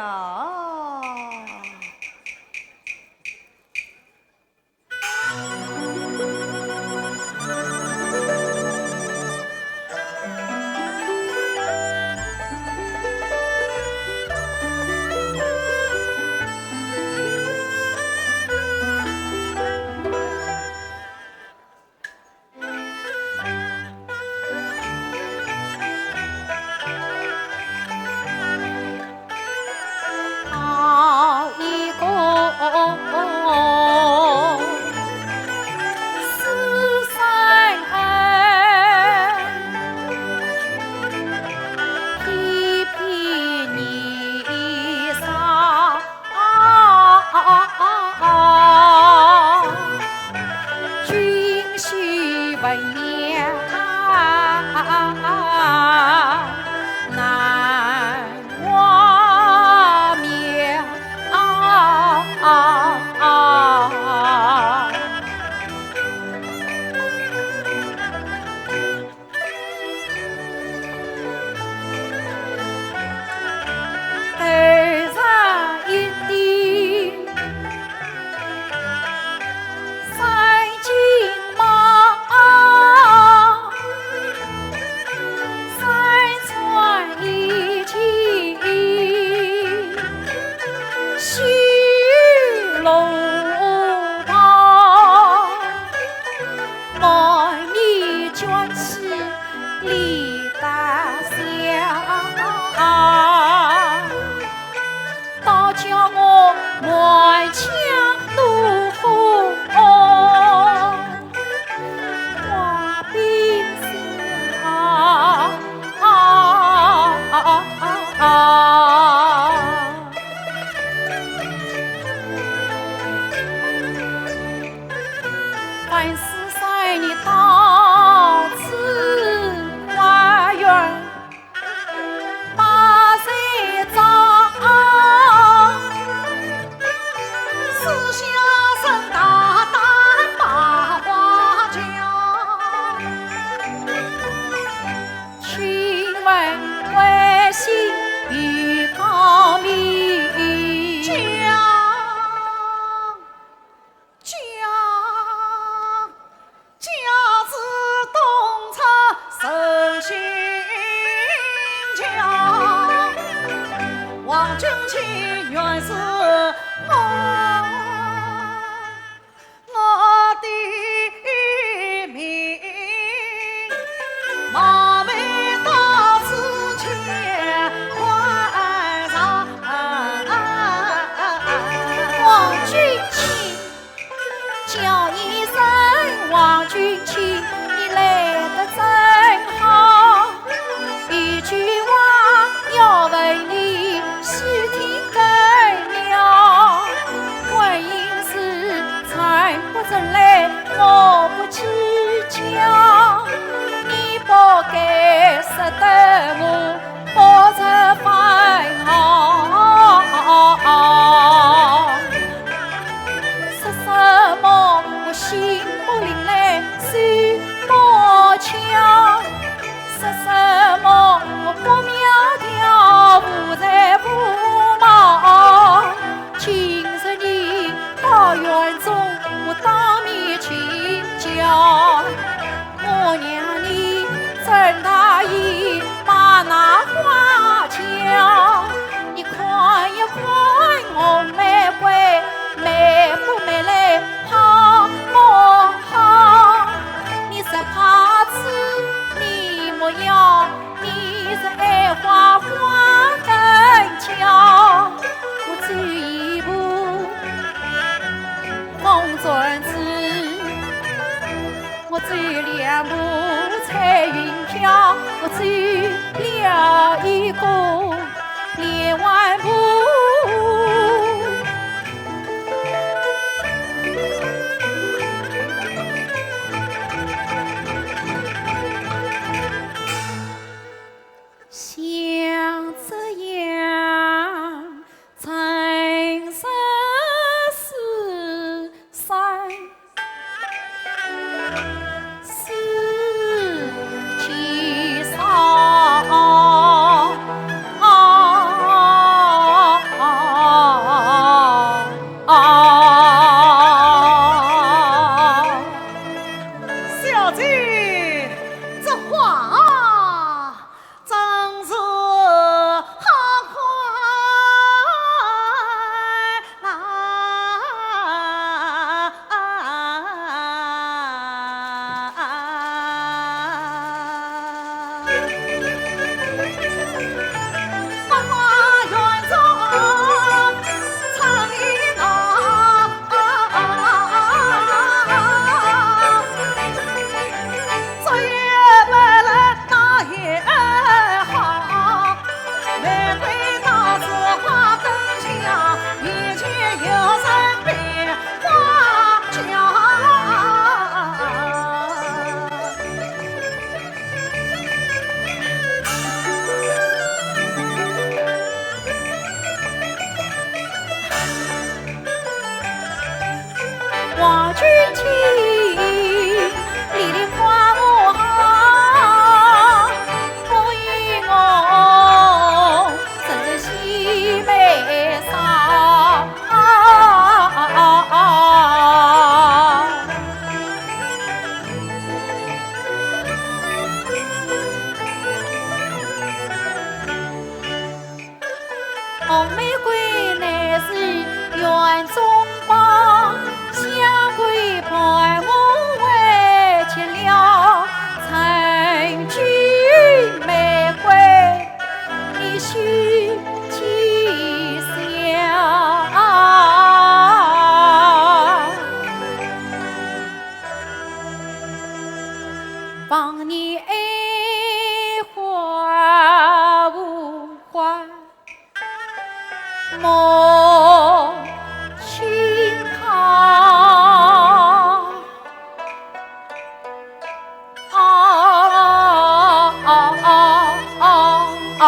说什么我心不灵来手不巧，说什么我不苗条无才无貌。今日你到园中，我当面请教。 我让你睁大眼把那花瞧，你看一看红玫瑰美不美丽，好不好？你是怕痴，你莫要，你是爱花花更巧。我走一步，风转子。 我走两步彩云飘，我走了一个连环步。像这样 真实世上世间少。小姐，这花啊， 真是好看啊！花花园中 唱一唱。这也不能那也好，玫瑰到此花更香，一见又生变花娇。 王君清，你的花我好，不依我，真是喜悲伤。 红玫瑰乃是园中宝，香桂伴我回去了。曾经玫瑰，你须记下。 望你爱花无花，莫轻抛。啊，啊，啊，啊，啊。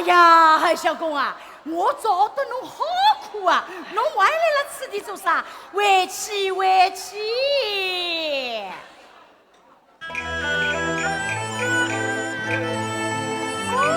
呀，相公啊，我找得侬好苦啊，侬还来了此地做啥？回去，回去。哦。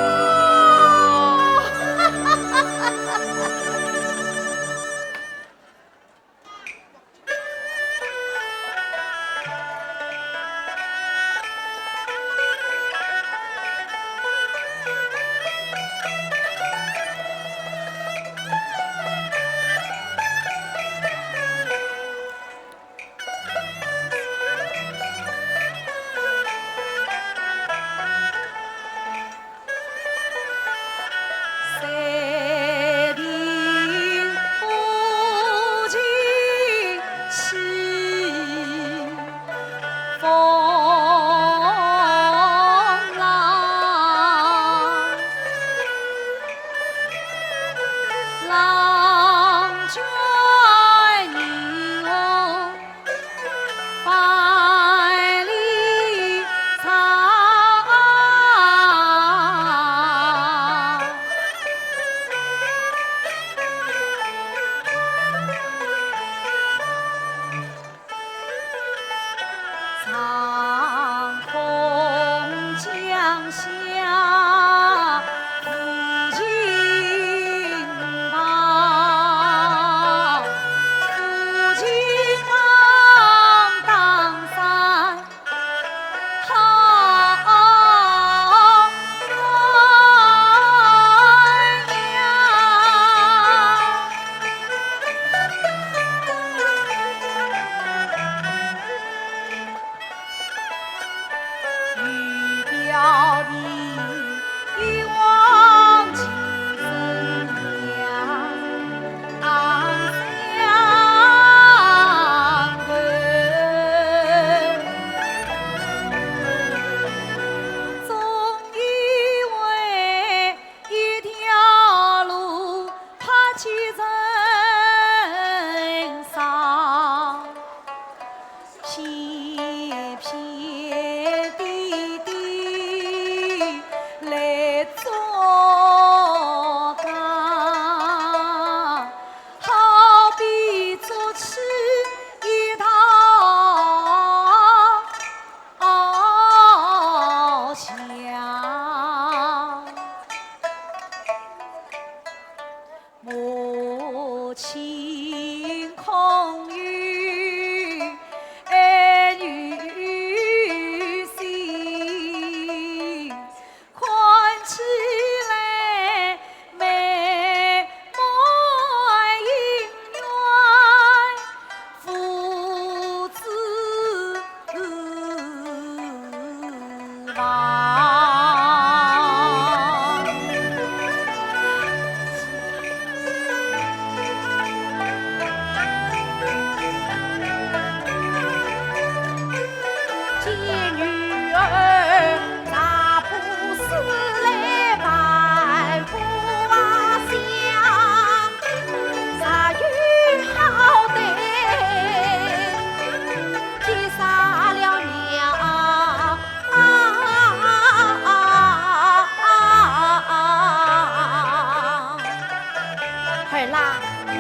儿啦，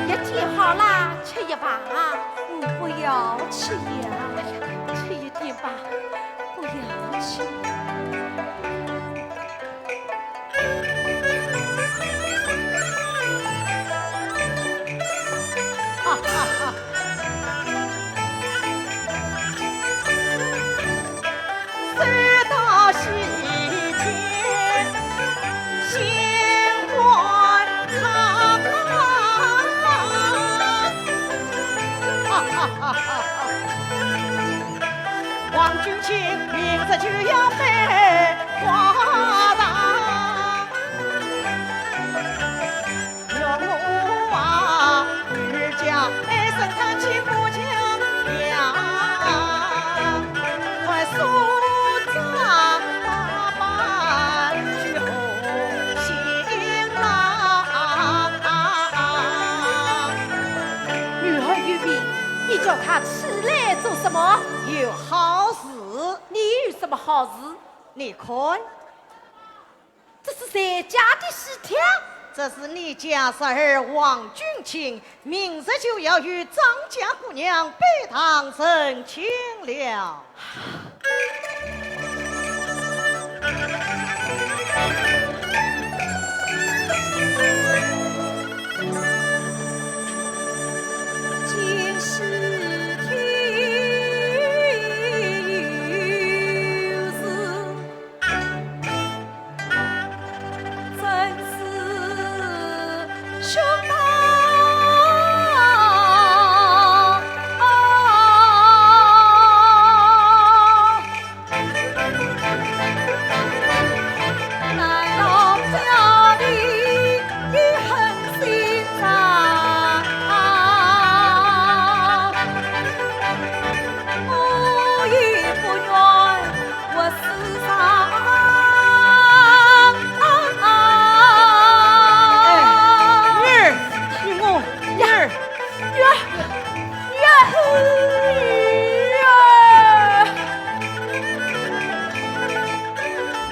药煎好啦，吃一罢啊。我不要吃药。哎呀，吃一点吧，不要吃。哈哈哈。 女儿有病，你叫她起来做什么？有好事。你有什么好事？你看。这是谁家的喜帖？这是你家侄儿王君清，明日就要与张家姑娘拜堂成亲了。哎，女儿，你我，女儿，女儿。 女儿，女儿，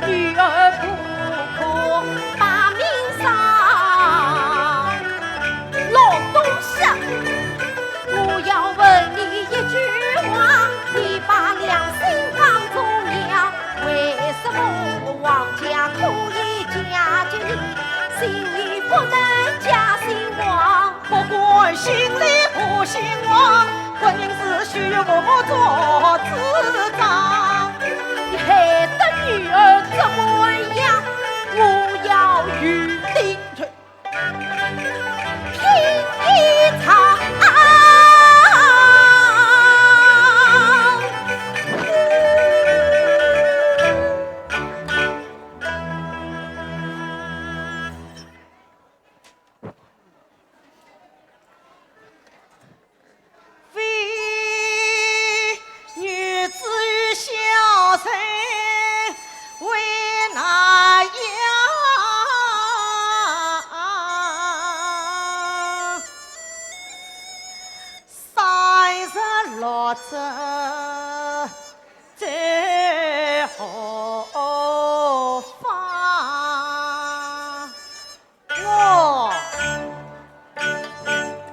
女儿不可把命丧。老东西，我要问你一句话，你把良心放左呀？为什么王家可以嫁给你，心里不能嫁姓王？ 不管姓李不姓王，婚姻是许我做主张。你害得女儿这么样，我要与你拼一场。 非女子与小人为难呀。三十六则在何方？ 我，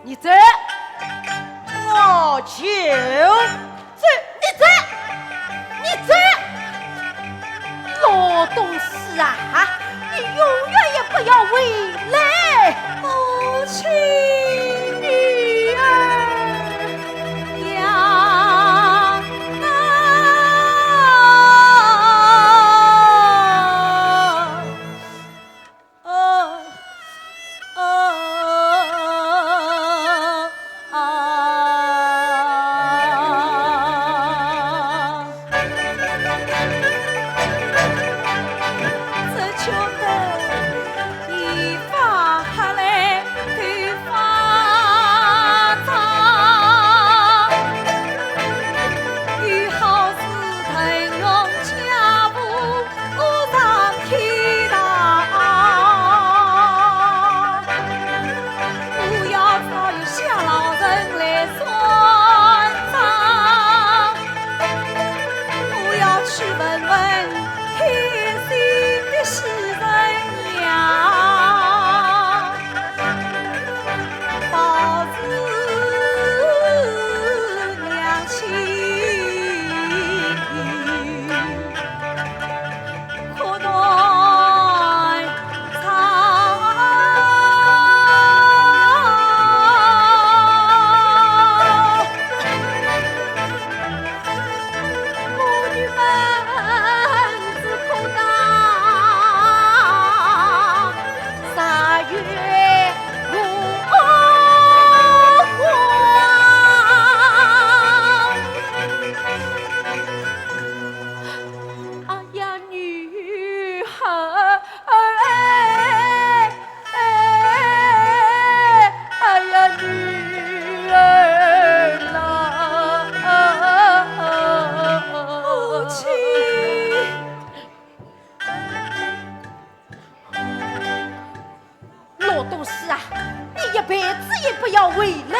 你走，我就走。你走，你走，老东西啊，你永远也不要回来。母亲，女儿呀，啊。 啊，啊，啊，只觉得一发汗来头发燥，有好事等用家父 我上天堂，我要找一下老人来算账，我要去问问开心的喜人娘。 报是娘亲，可断肠。 我女儿只可当十月无光。哎呀，女儿。 哎，哎，哎呀，女儿啦！母亲。老东西啊，你一辈子也不要回来。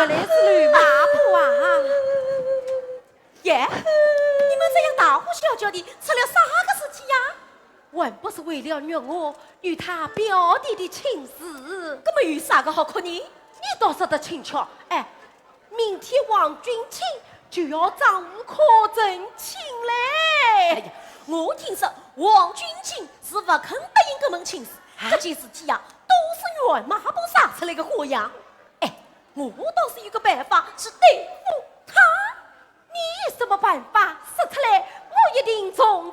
来是吕妈婆啊！耶，你们这样大呼小叫的，出了啥个事情呀？还不是为了月娥与她表弟的亲事。那么有啥个好哭呢？你倒说得轻巧，哎，明天王君清就要掌舞考成亲嘞。哎呀，我听说王君清是不肯答应这门亲事，啊？这件事体呀，都是阮妈婆惹出来的祸呀。哎，我倒是有个办法去对付他。你有什么办法？说出来，我一定从中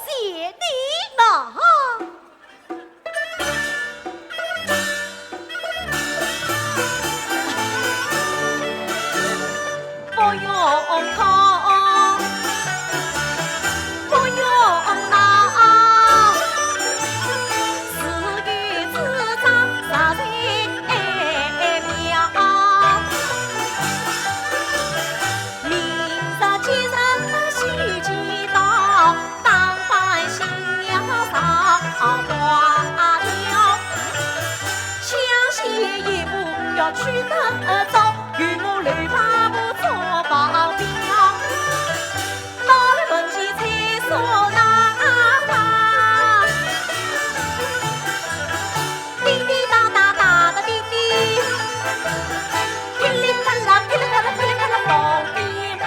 协力。那，不用哭，不用闹，自有主张实在妙。 明日吉日喜其到，打扮新娘上花轿。抢先一步要去得早，与我刘伯伯做保镖。到了门前吹唢呐花。 叮叮当当打得叮叮，噼里啪啦噼里啪啦噼里啪啦放鞭炮。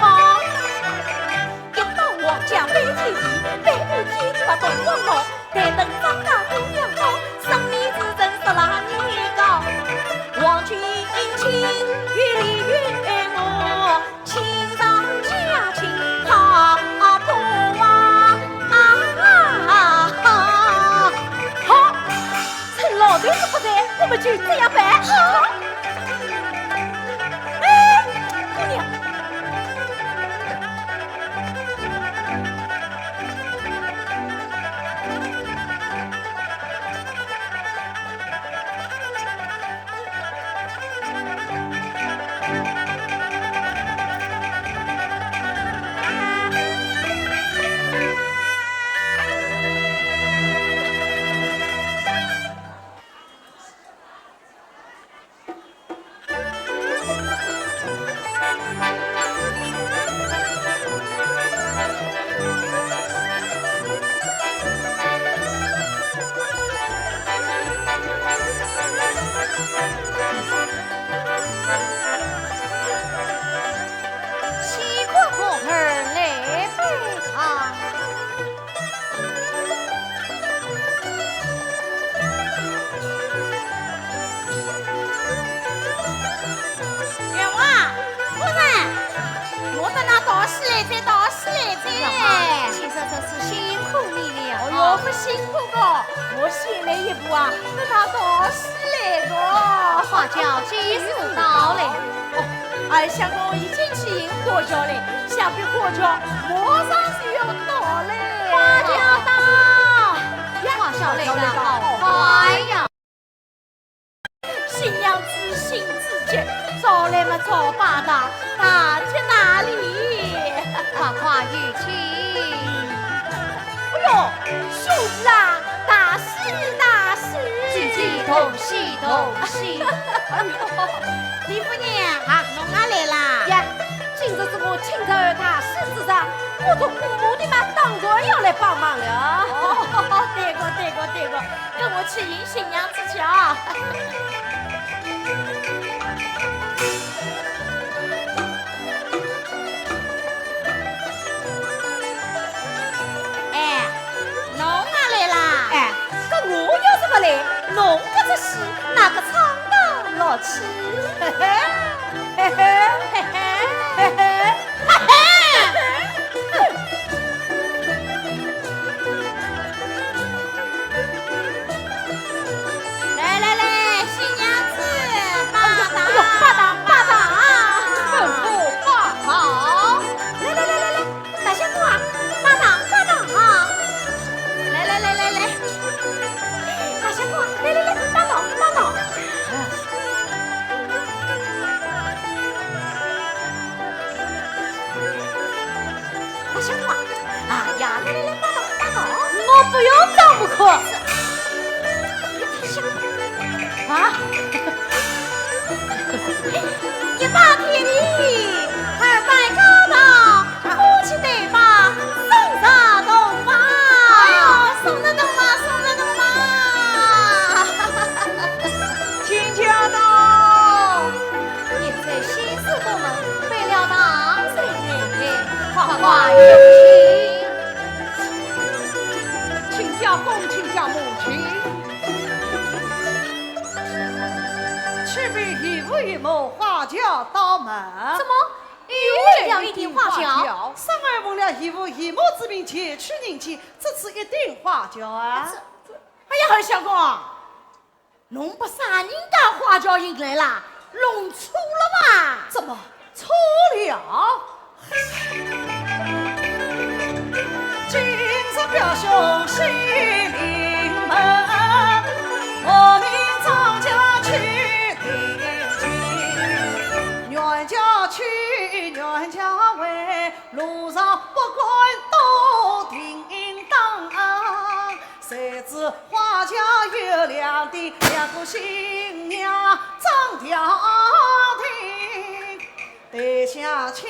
一到王家飞天地，飞过天地把东方老，台灯张家姑娘高，生米自成十拉年糕。王君清与李与我， 亲上加亲，好不啊？啊，好，趁老头子不在，我们就这样办。好。哎，姑娘。 请快快儿来拜堂。 月娥，夫人，我等那道喜来哉，道喜来哉。月娥，今朝真是辛苦你了。哦哟，不辛苦个，我先来一步啊，等那道喜来个。花轿即将到来。哦，二相公已经去迎花轿了，想必花轿马上就要到了。花轿到。呀，花轿来得好快呀。 新娘子性子急，早来么早拜堂，大吉大利。快快有请。哎哟，兄弟啊，大喜大喜！姐姐同喜同喜。哎哟，李夫人啊，侬也来啦？呀，今日是我亲侄儿大喜之日，我做姑母的嘛，当然要来帮忙了。哦，对个，对个，对个。 跟我去迎新娘子去啊！哎，侬也来啦？哎，搿我要是勿来，侬搿只戏哪个唱得落去？嘿嘿，嘿嘿，嘿嘿，嘿嘿。 来来来，新娘子，拜堂，哎呦，拜堂，拜堂啊！哎呦，拜堂。来来来来来，大相公啊，拜堂，拜堂啊！来来来来来，大相公啊，来来来，拜堂，拜堂。 大相公啊，哎呀，来来来，拜堂，拜堂。我不用这么苦。啊？一拜请家公，请家母，请。启禀姨父姨母，花轿到门。怎么？又来了一顶花轿？三儿奉了姨父姨母之命前去迎接，这次一顶花轿啊。哎呀，二相公， 侬把啥人家花轿迎来啦？弄错了吧？怎么错了？今日表兄喜临门，我命张家去迎亲，冤家去冤家回，路上不管多停当。 谁知花轿有两顶，两个新娘掌条定。台下亲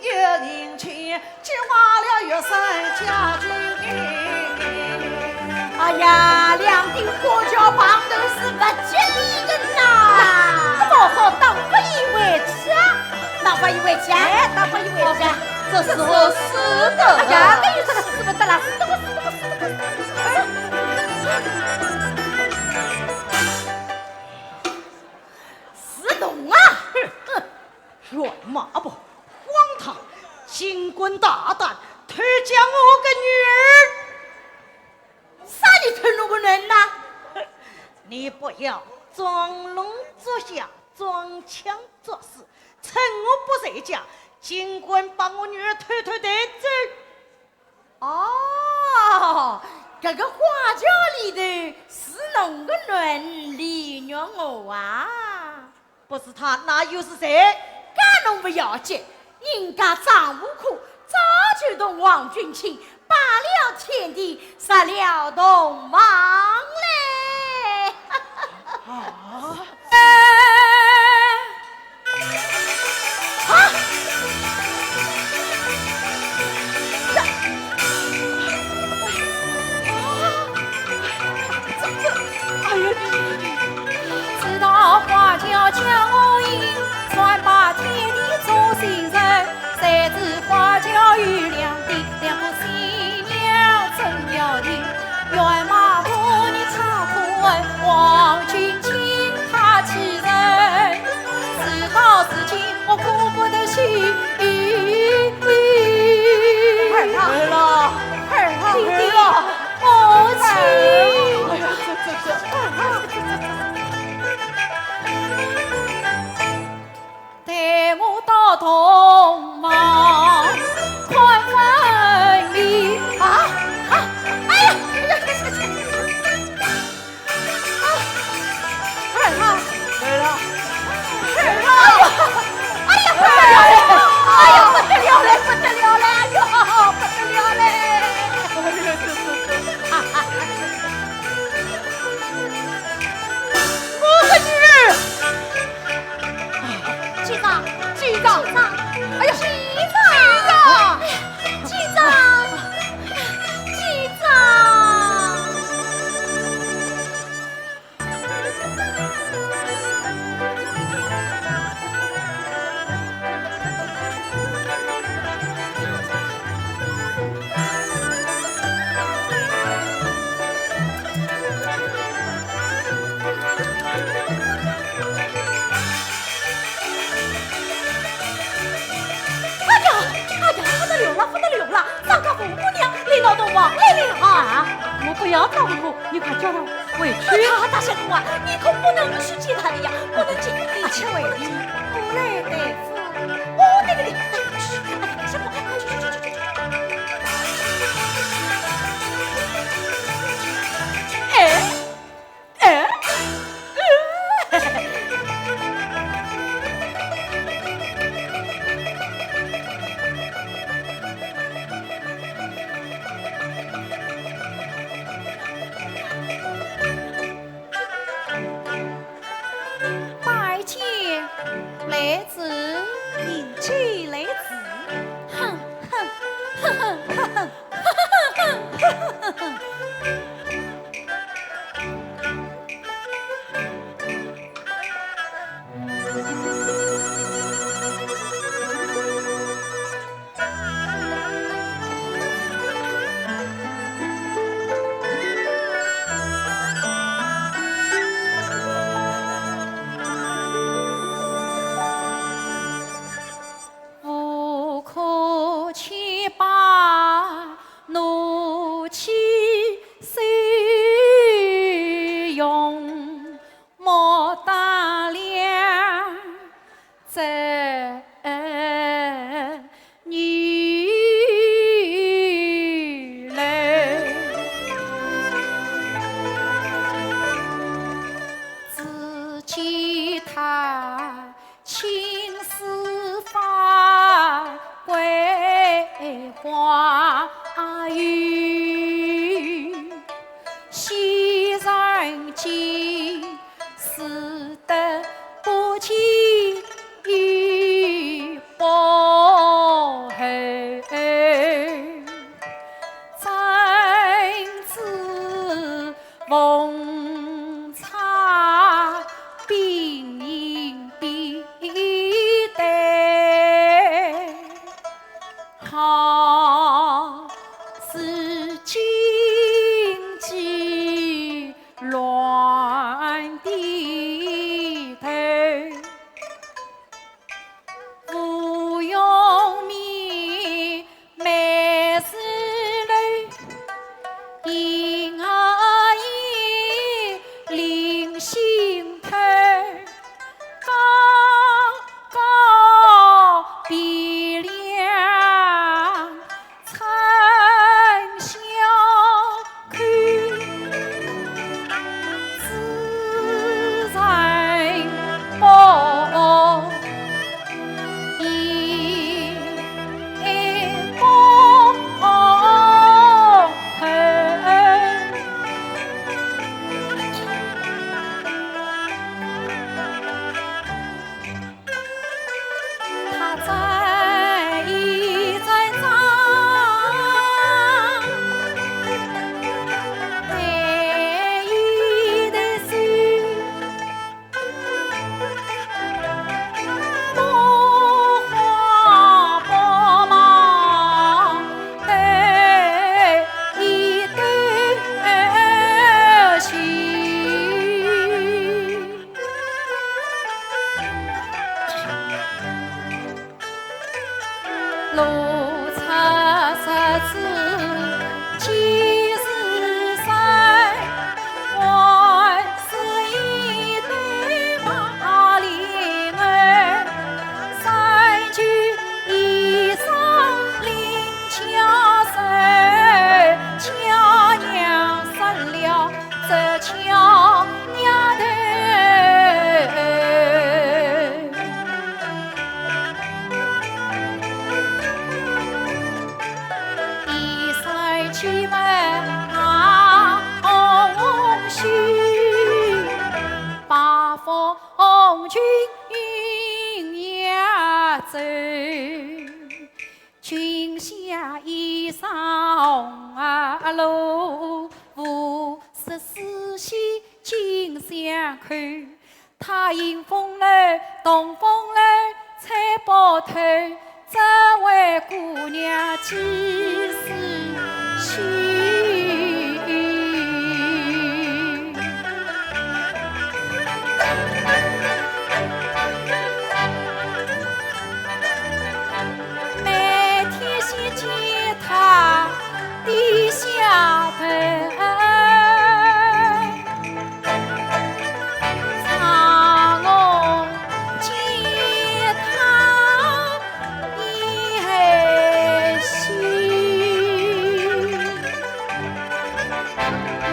又迎亲，结花了玉扇镓金印。哎呀，两顶花轿碰头是不吉利的呐！不好，倒不以为奇啊，倒不以为奇啊，哎，倒不以为奇啊。这是合适的。哎呀，搿有啥个使勿得啦？使得个，使得个，使得个。 是侬啊！哼，乱骂不，荒唐！竟敢大胆偷将我个女儿！啥人偷侬个囡呐？你不要装聋作哑，装腔作势，趁我不在家，竟敢把我女儿偷偷带走！ 哦，搿个花轿里头是侬个囡李玉娥啊？不是她，那又是谁？搿侬勿要紧，人家张五科早就同王君清拜了天地，入了洞房嘞。啊？ 哎呀，你，你，你。 二郎，二郎，弟弟，二郎，母亲。哎呀，这，这，这，二郎。 带我到洞房看分明。啊，啊，哎呀，哎呀，哎呀，哎呀。啊，二郎，二郎，二郎。哎呀，哎呀，不得了嘞，哎呀，不得了嘞，不得了嘞，哎呦，不得了嘞。哎呀，这，这，这。我的女儿。 局长，局长，局长，哎呀，局长，局长，局长。 哎呀，哎呀，不得了了，不得了了！张家凤姑娘来到洞房来了啊！啊，我不要张五科，你快叫她回去。啊，大相公啊，你可不能去见她的呀，不能见，你去回去。我来对付。哦，对对对，去去去，哎呀，大相公，快去去去去去去。哎。 哎，拜见妹子。露出十指皆是霜，还是一对马绫儿，三句一声令家人，家娘生了 这巧丫头。一岁期满那红须，八方军也走。 君下一双红啊罗，无事事先紧相扣。他迎风来，东风来，猜不透，这位姑娘几时去？ 每天先见她低下头，常我见她一害羞。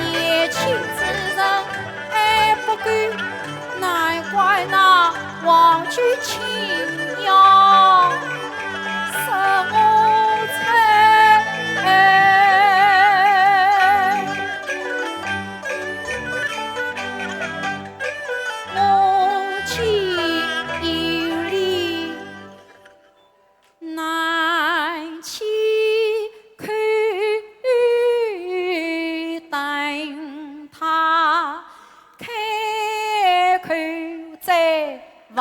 年轻之人 爱不够，难怪那王君清要说我出。我见有理 难启口，等她开口再问。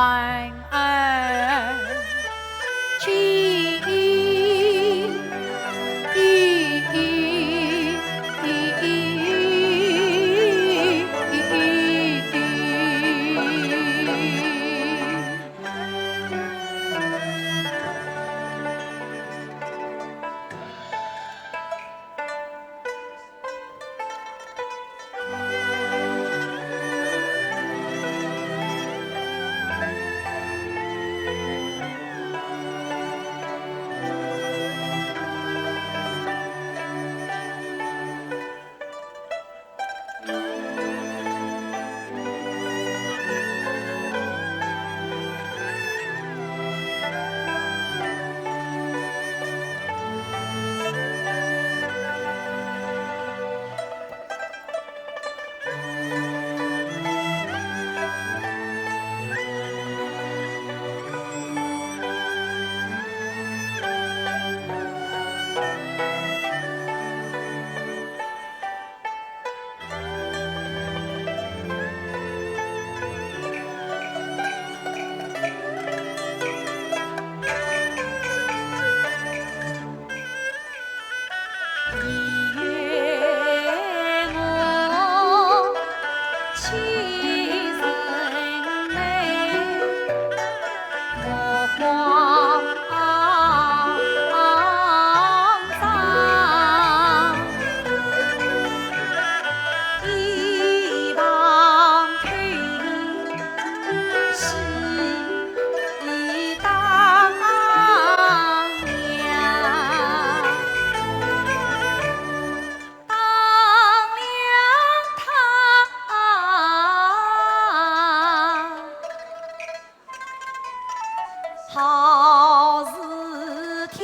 好似天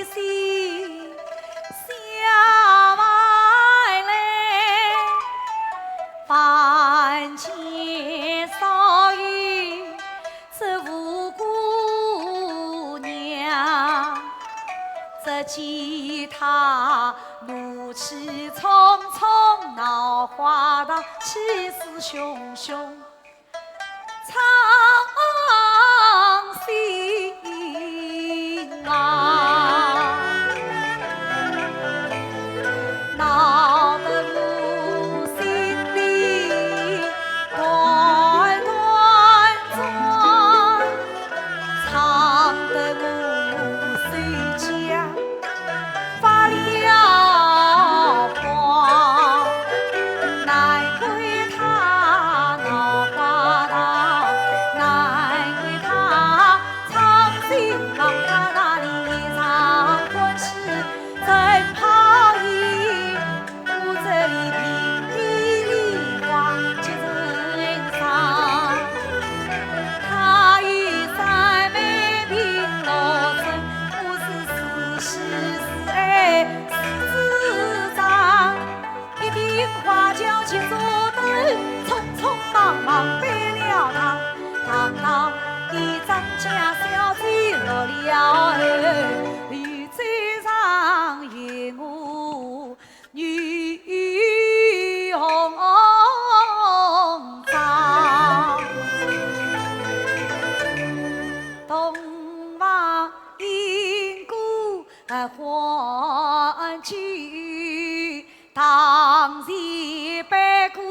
仙下凡来，凡间少有这位姑娘。只见她怒气冲冲，闹花堂气势汹汹。 伤心啊，闹得我心里乱乱转，唱得我手起家小姐落了后，又走上一我女红妆。洞房饮过欢喜，堂前拜过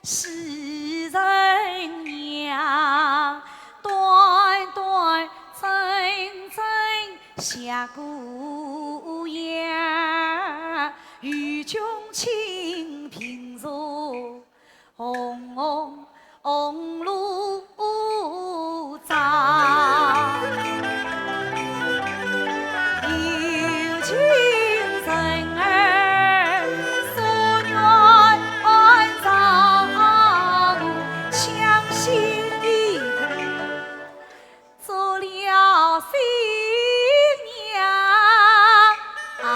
喜人娘，端端正正谢过呀，与君清平坐红红 红炉灶。有情人儿所愿望，相信已做了新娘。 啊，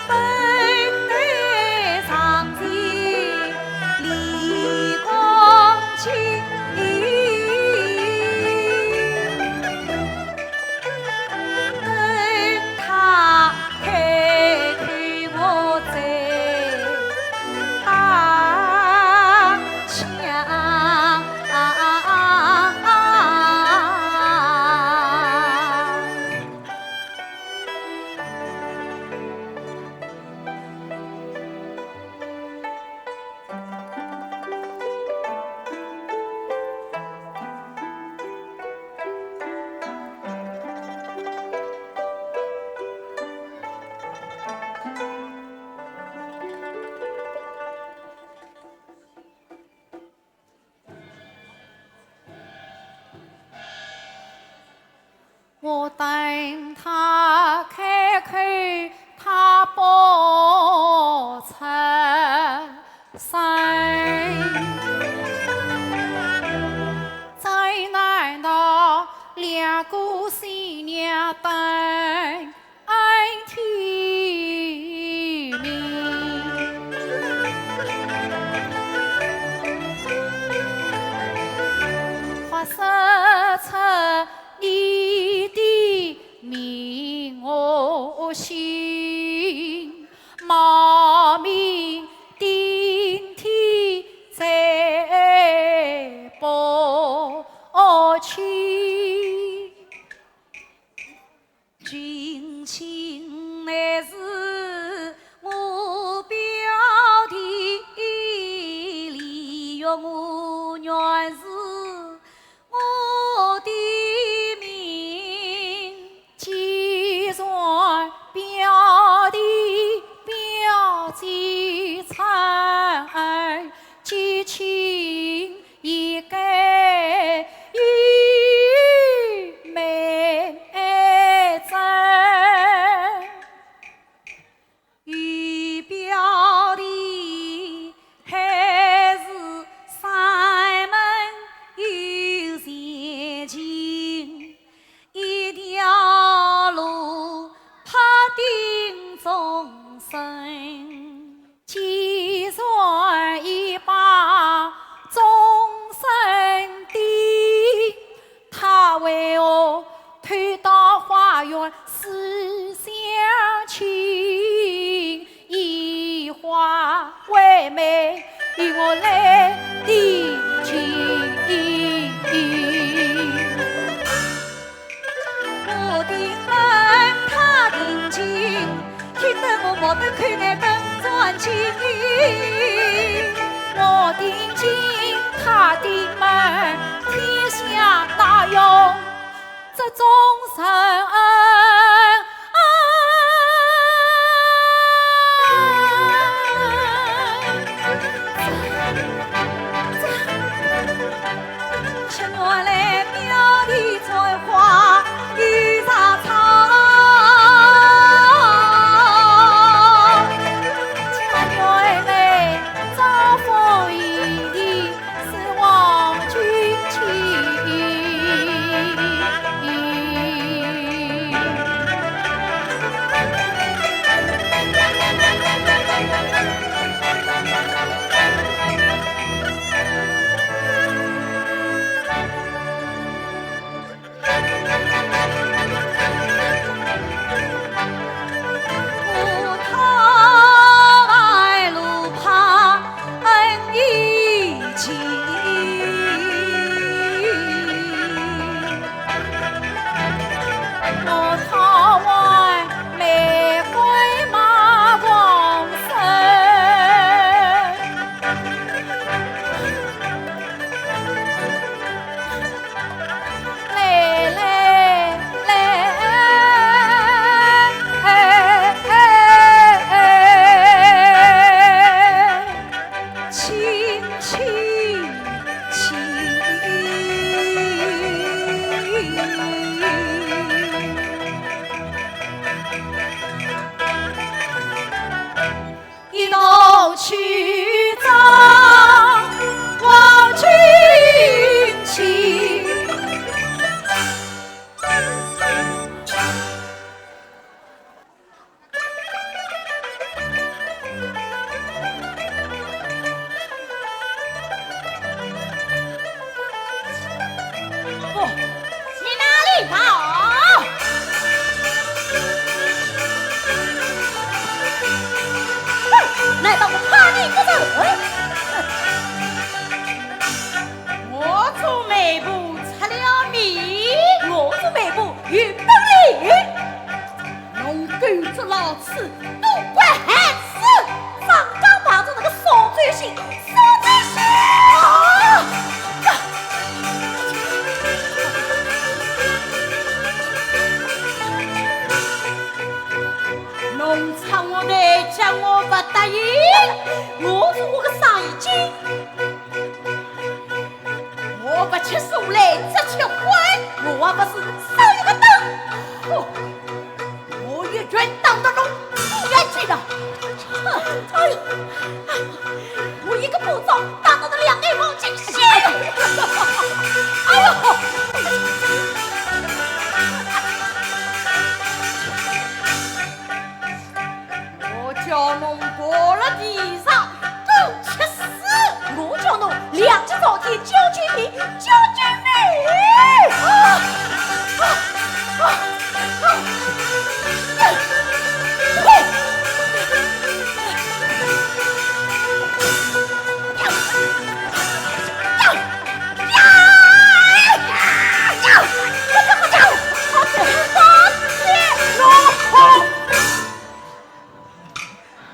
本来上前理恭敬，等他 开口我再搭腔。我等他开口，他不出声。再难道两个新娘等 天明。花色出你的明我心，冒名顶替再不去。 君亲乃是我表弟，李玉我原是我的名。既然表弟表姐称儿， 结亲也该有媒证。与表弟还是山盟有前情，一条路拍定终身。 既然已把终身定，他为何偷到花园思乡情？以花为媒，与我来定情。 我定门，他定情，听得我目瞪口呆瞪转睛。我定情，他定门，天下哪容这种人啊！要去找王君情。哦，你哪里跑？哼，难道我怕你不成？我做媒婆出了名，我做媒婆有本领。 侬敢捉老鼠，都怪害死！上街霸占那个苏州行，苏州行！啊！侬拆我台脚，我不答应。我是我个上衣襟。 我不吃素来只吃荤，我还不是少一个灯。哼，我一拳打得侬不要紧了。哼，哎呦，哎呦，我一个巴掌打得侬两眼望金星。哎呦！ 我叫侬跪了地上，滚去死！我叫侬两脚朝天，叫救命，叫救命！啊！啊！啊！啊！啊！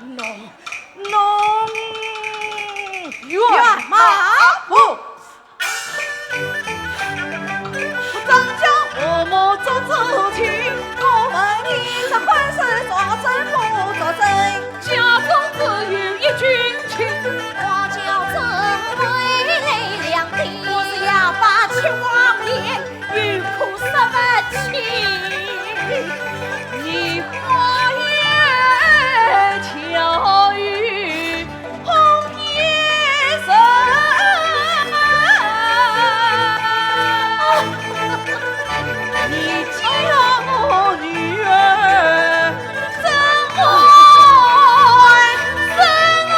侬，侬，冤枉！冤枉！不，不，张家父母做子亲，我问你这婚事作真不作真？家中只有一君情，我叫这位来两的。我是哑巴吃黄连， 又哭什么情？你花言巧语哄骗人，你叫我女儿怎么生啊？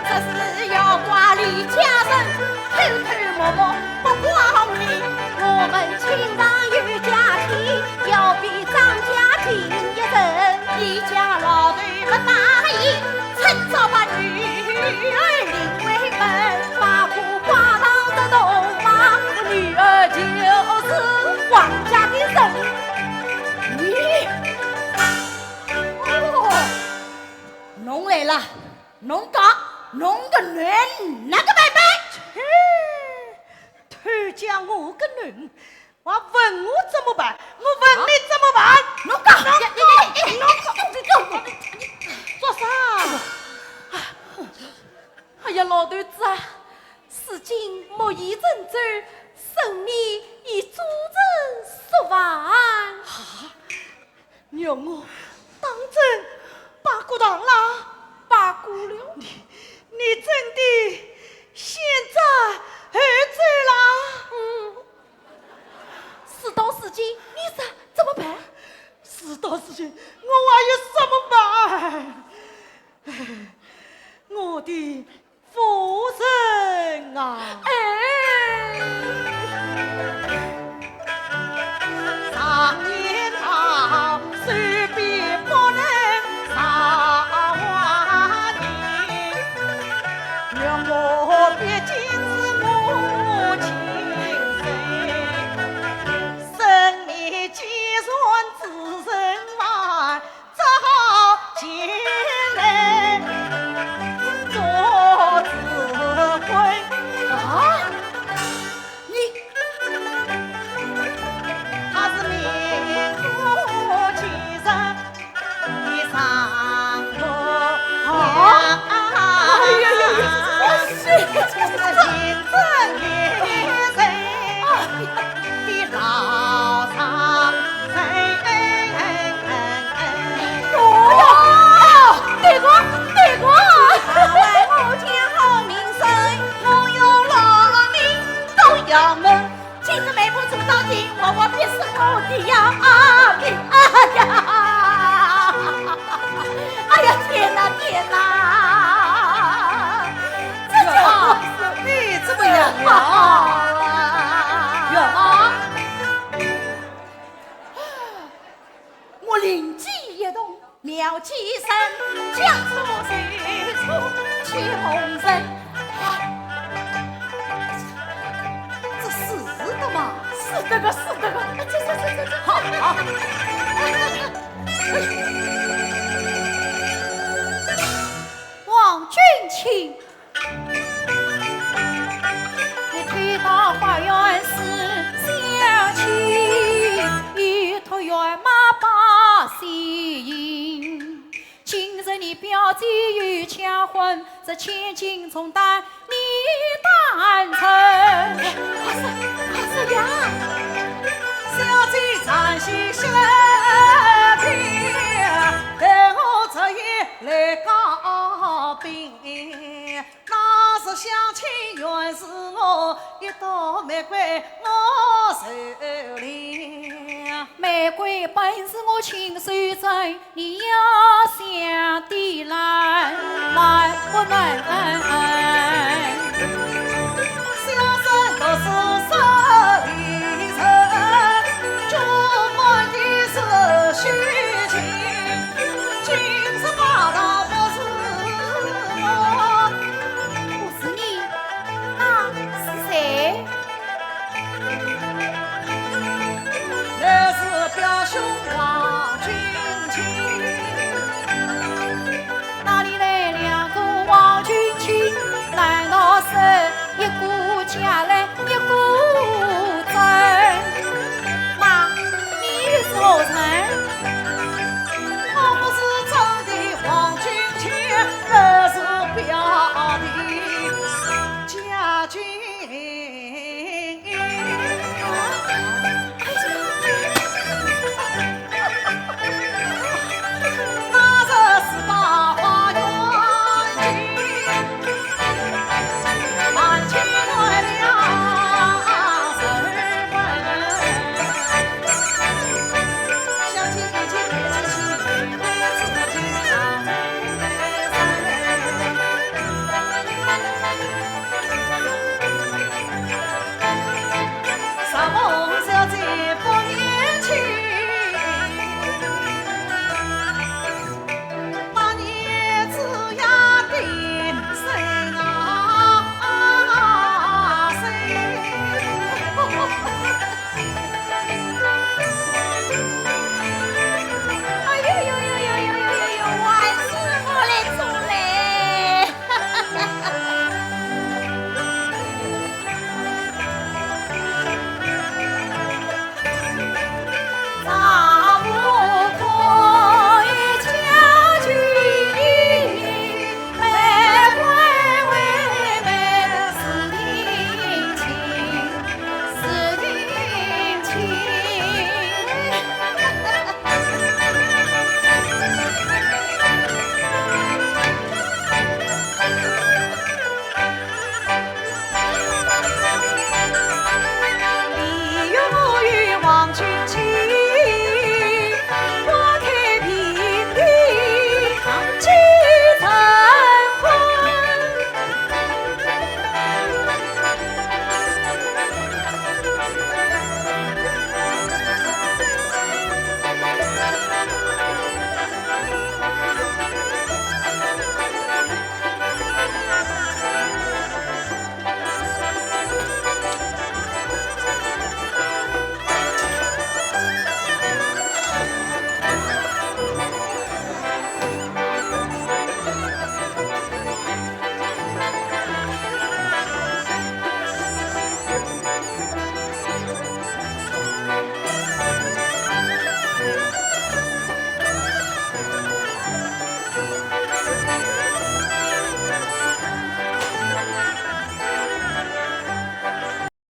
这是要怪李家人，偷偷摸摸不光明。我们亲上有家庭，要比张家近一层。李家老头不答应，趁早把女儿领回门。把苦瓜当得动吗？我女儿就是王家的人。你，哦， 侬来了，侬讲，侬个囡哪个办办？切，偷家我个囡，还问我怎么办？我问你怎么办？侬讲，侬讲，侬讲，侬讲，做啥？哎呀，老头子啊，如今木已成舟，生米已煮成熟饭。啊？ 让我当真拜过堂啦？拜过了。你，你真的先斩后奏啦？嗯。事到如今，你说怎么办？事到如今，我还有什么办？唉，我的 夫人啊。哎。常言道，手比不能造化人，愿我毕竟是母亲身，生米既然煮成饭， 只好前来做子婚。啊？呀，啊，呀，哎呀，天哪，天哪！这叫……月儿，你怎么样了？月儿，我灵机一动，妙计一生，将错就错，去蒙人。这是的吗？是这个，是这个，这这这这这，好，好。王君卿，你退到花园思乡去，又托援马把西行。今日你表姐又抢婚，这千金重担 你担承。哎，快说，快说呀！小姐站起身边，待我这一来告禀。那日相亲原是我，一朵玫瑰我收留。玫瑰本是我亲手种， 你要想的来，来不能。小生读书少一人，做官的是虚情，今日霸道不是我。不是你，那是谁？ 乃是表兄王君卿。哪里来两个王君卿？难道是一个家来一个争？妈，你又是何人？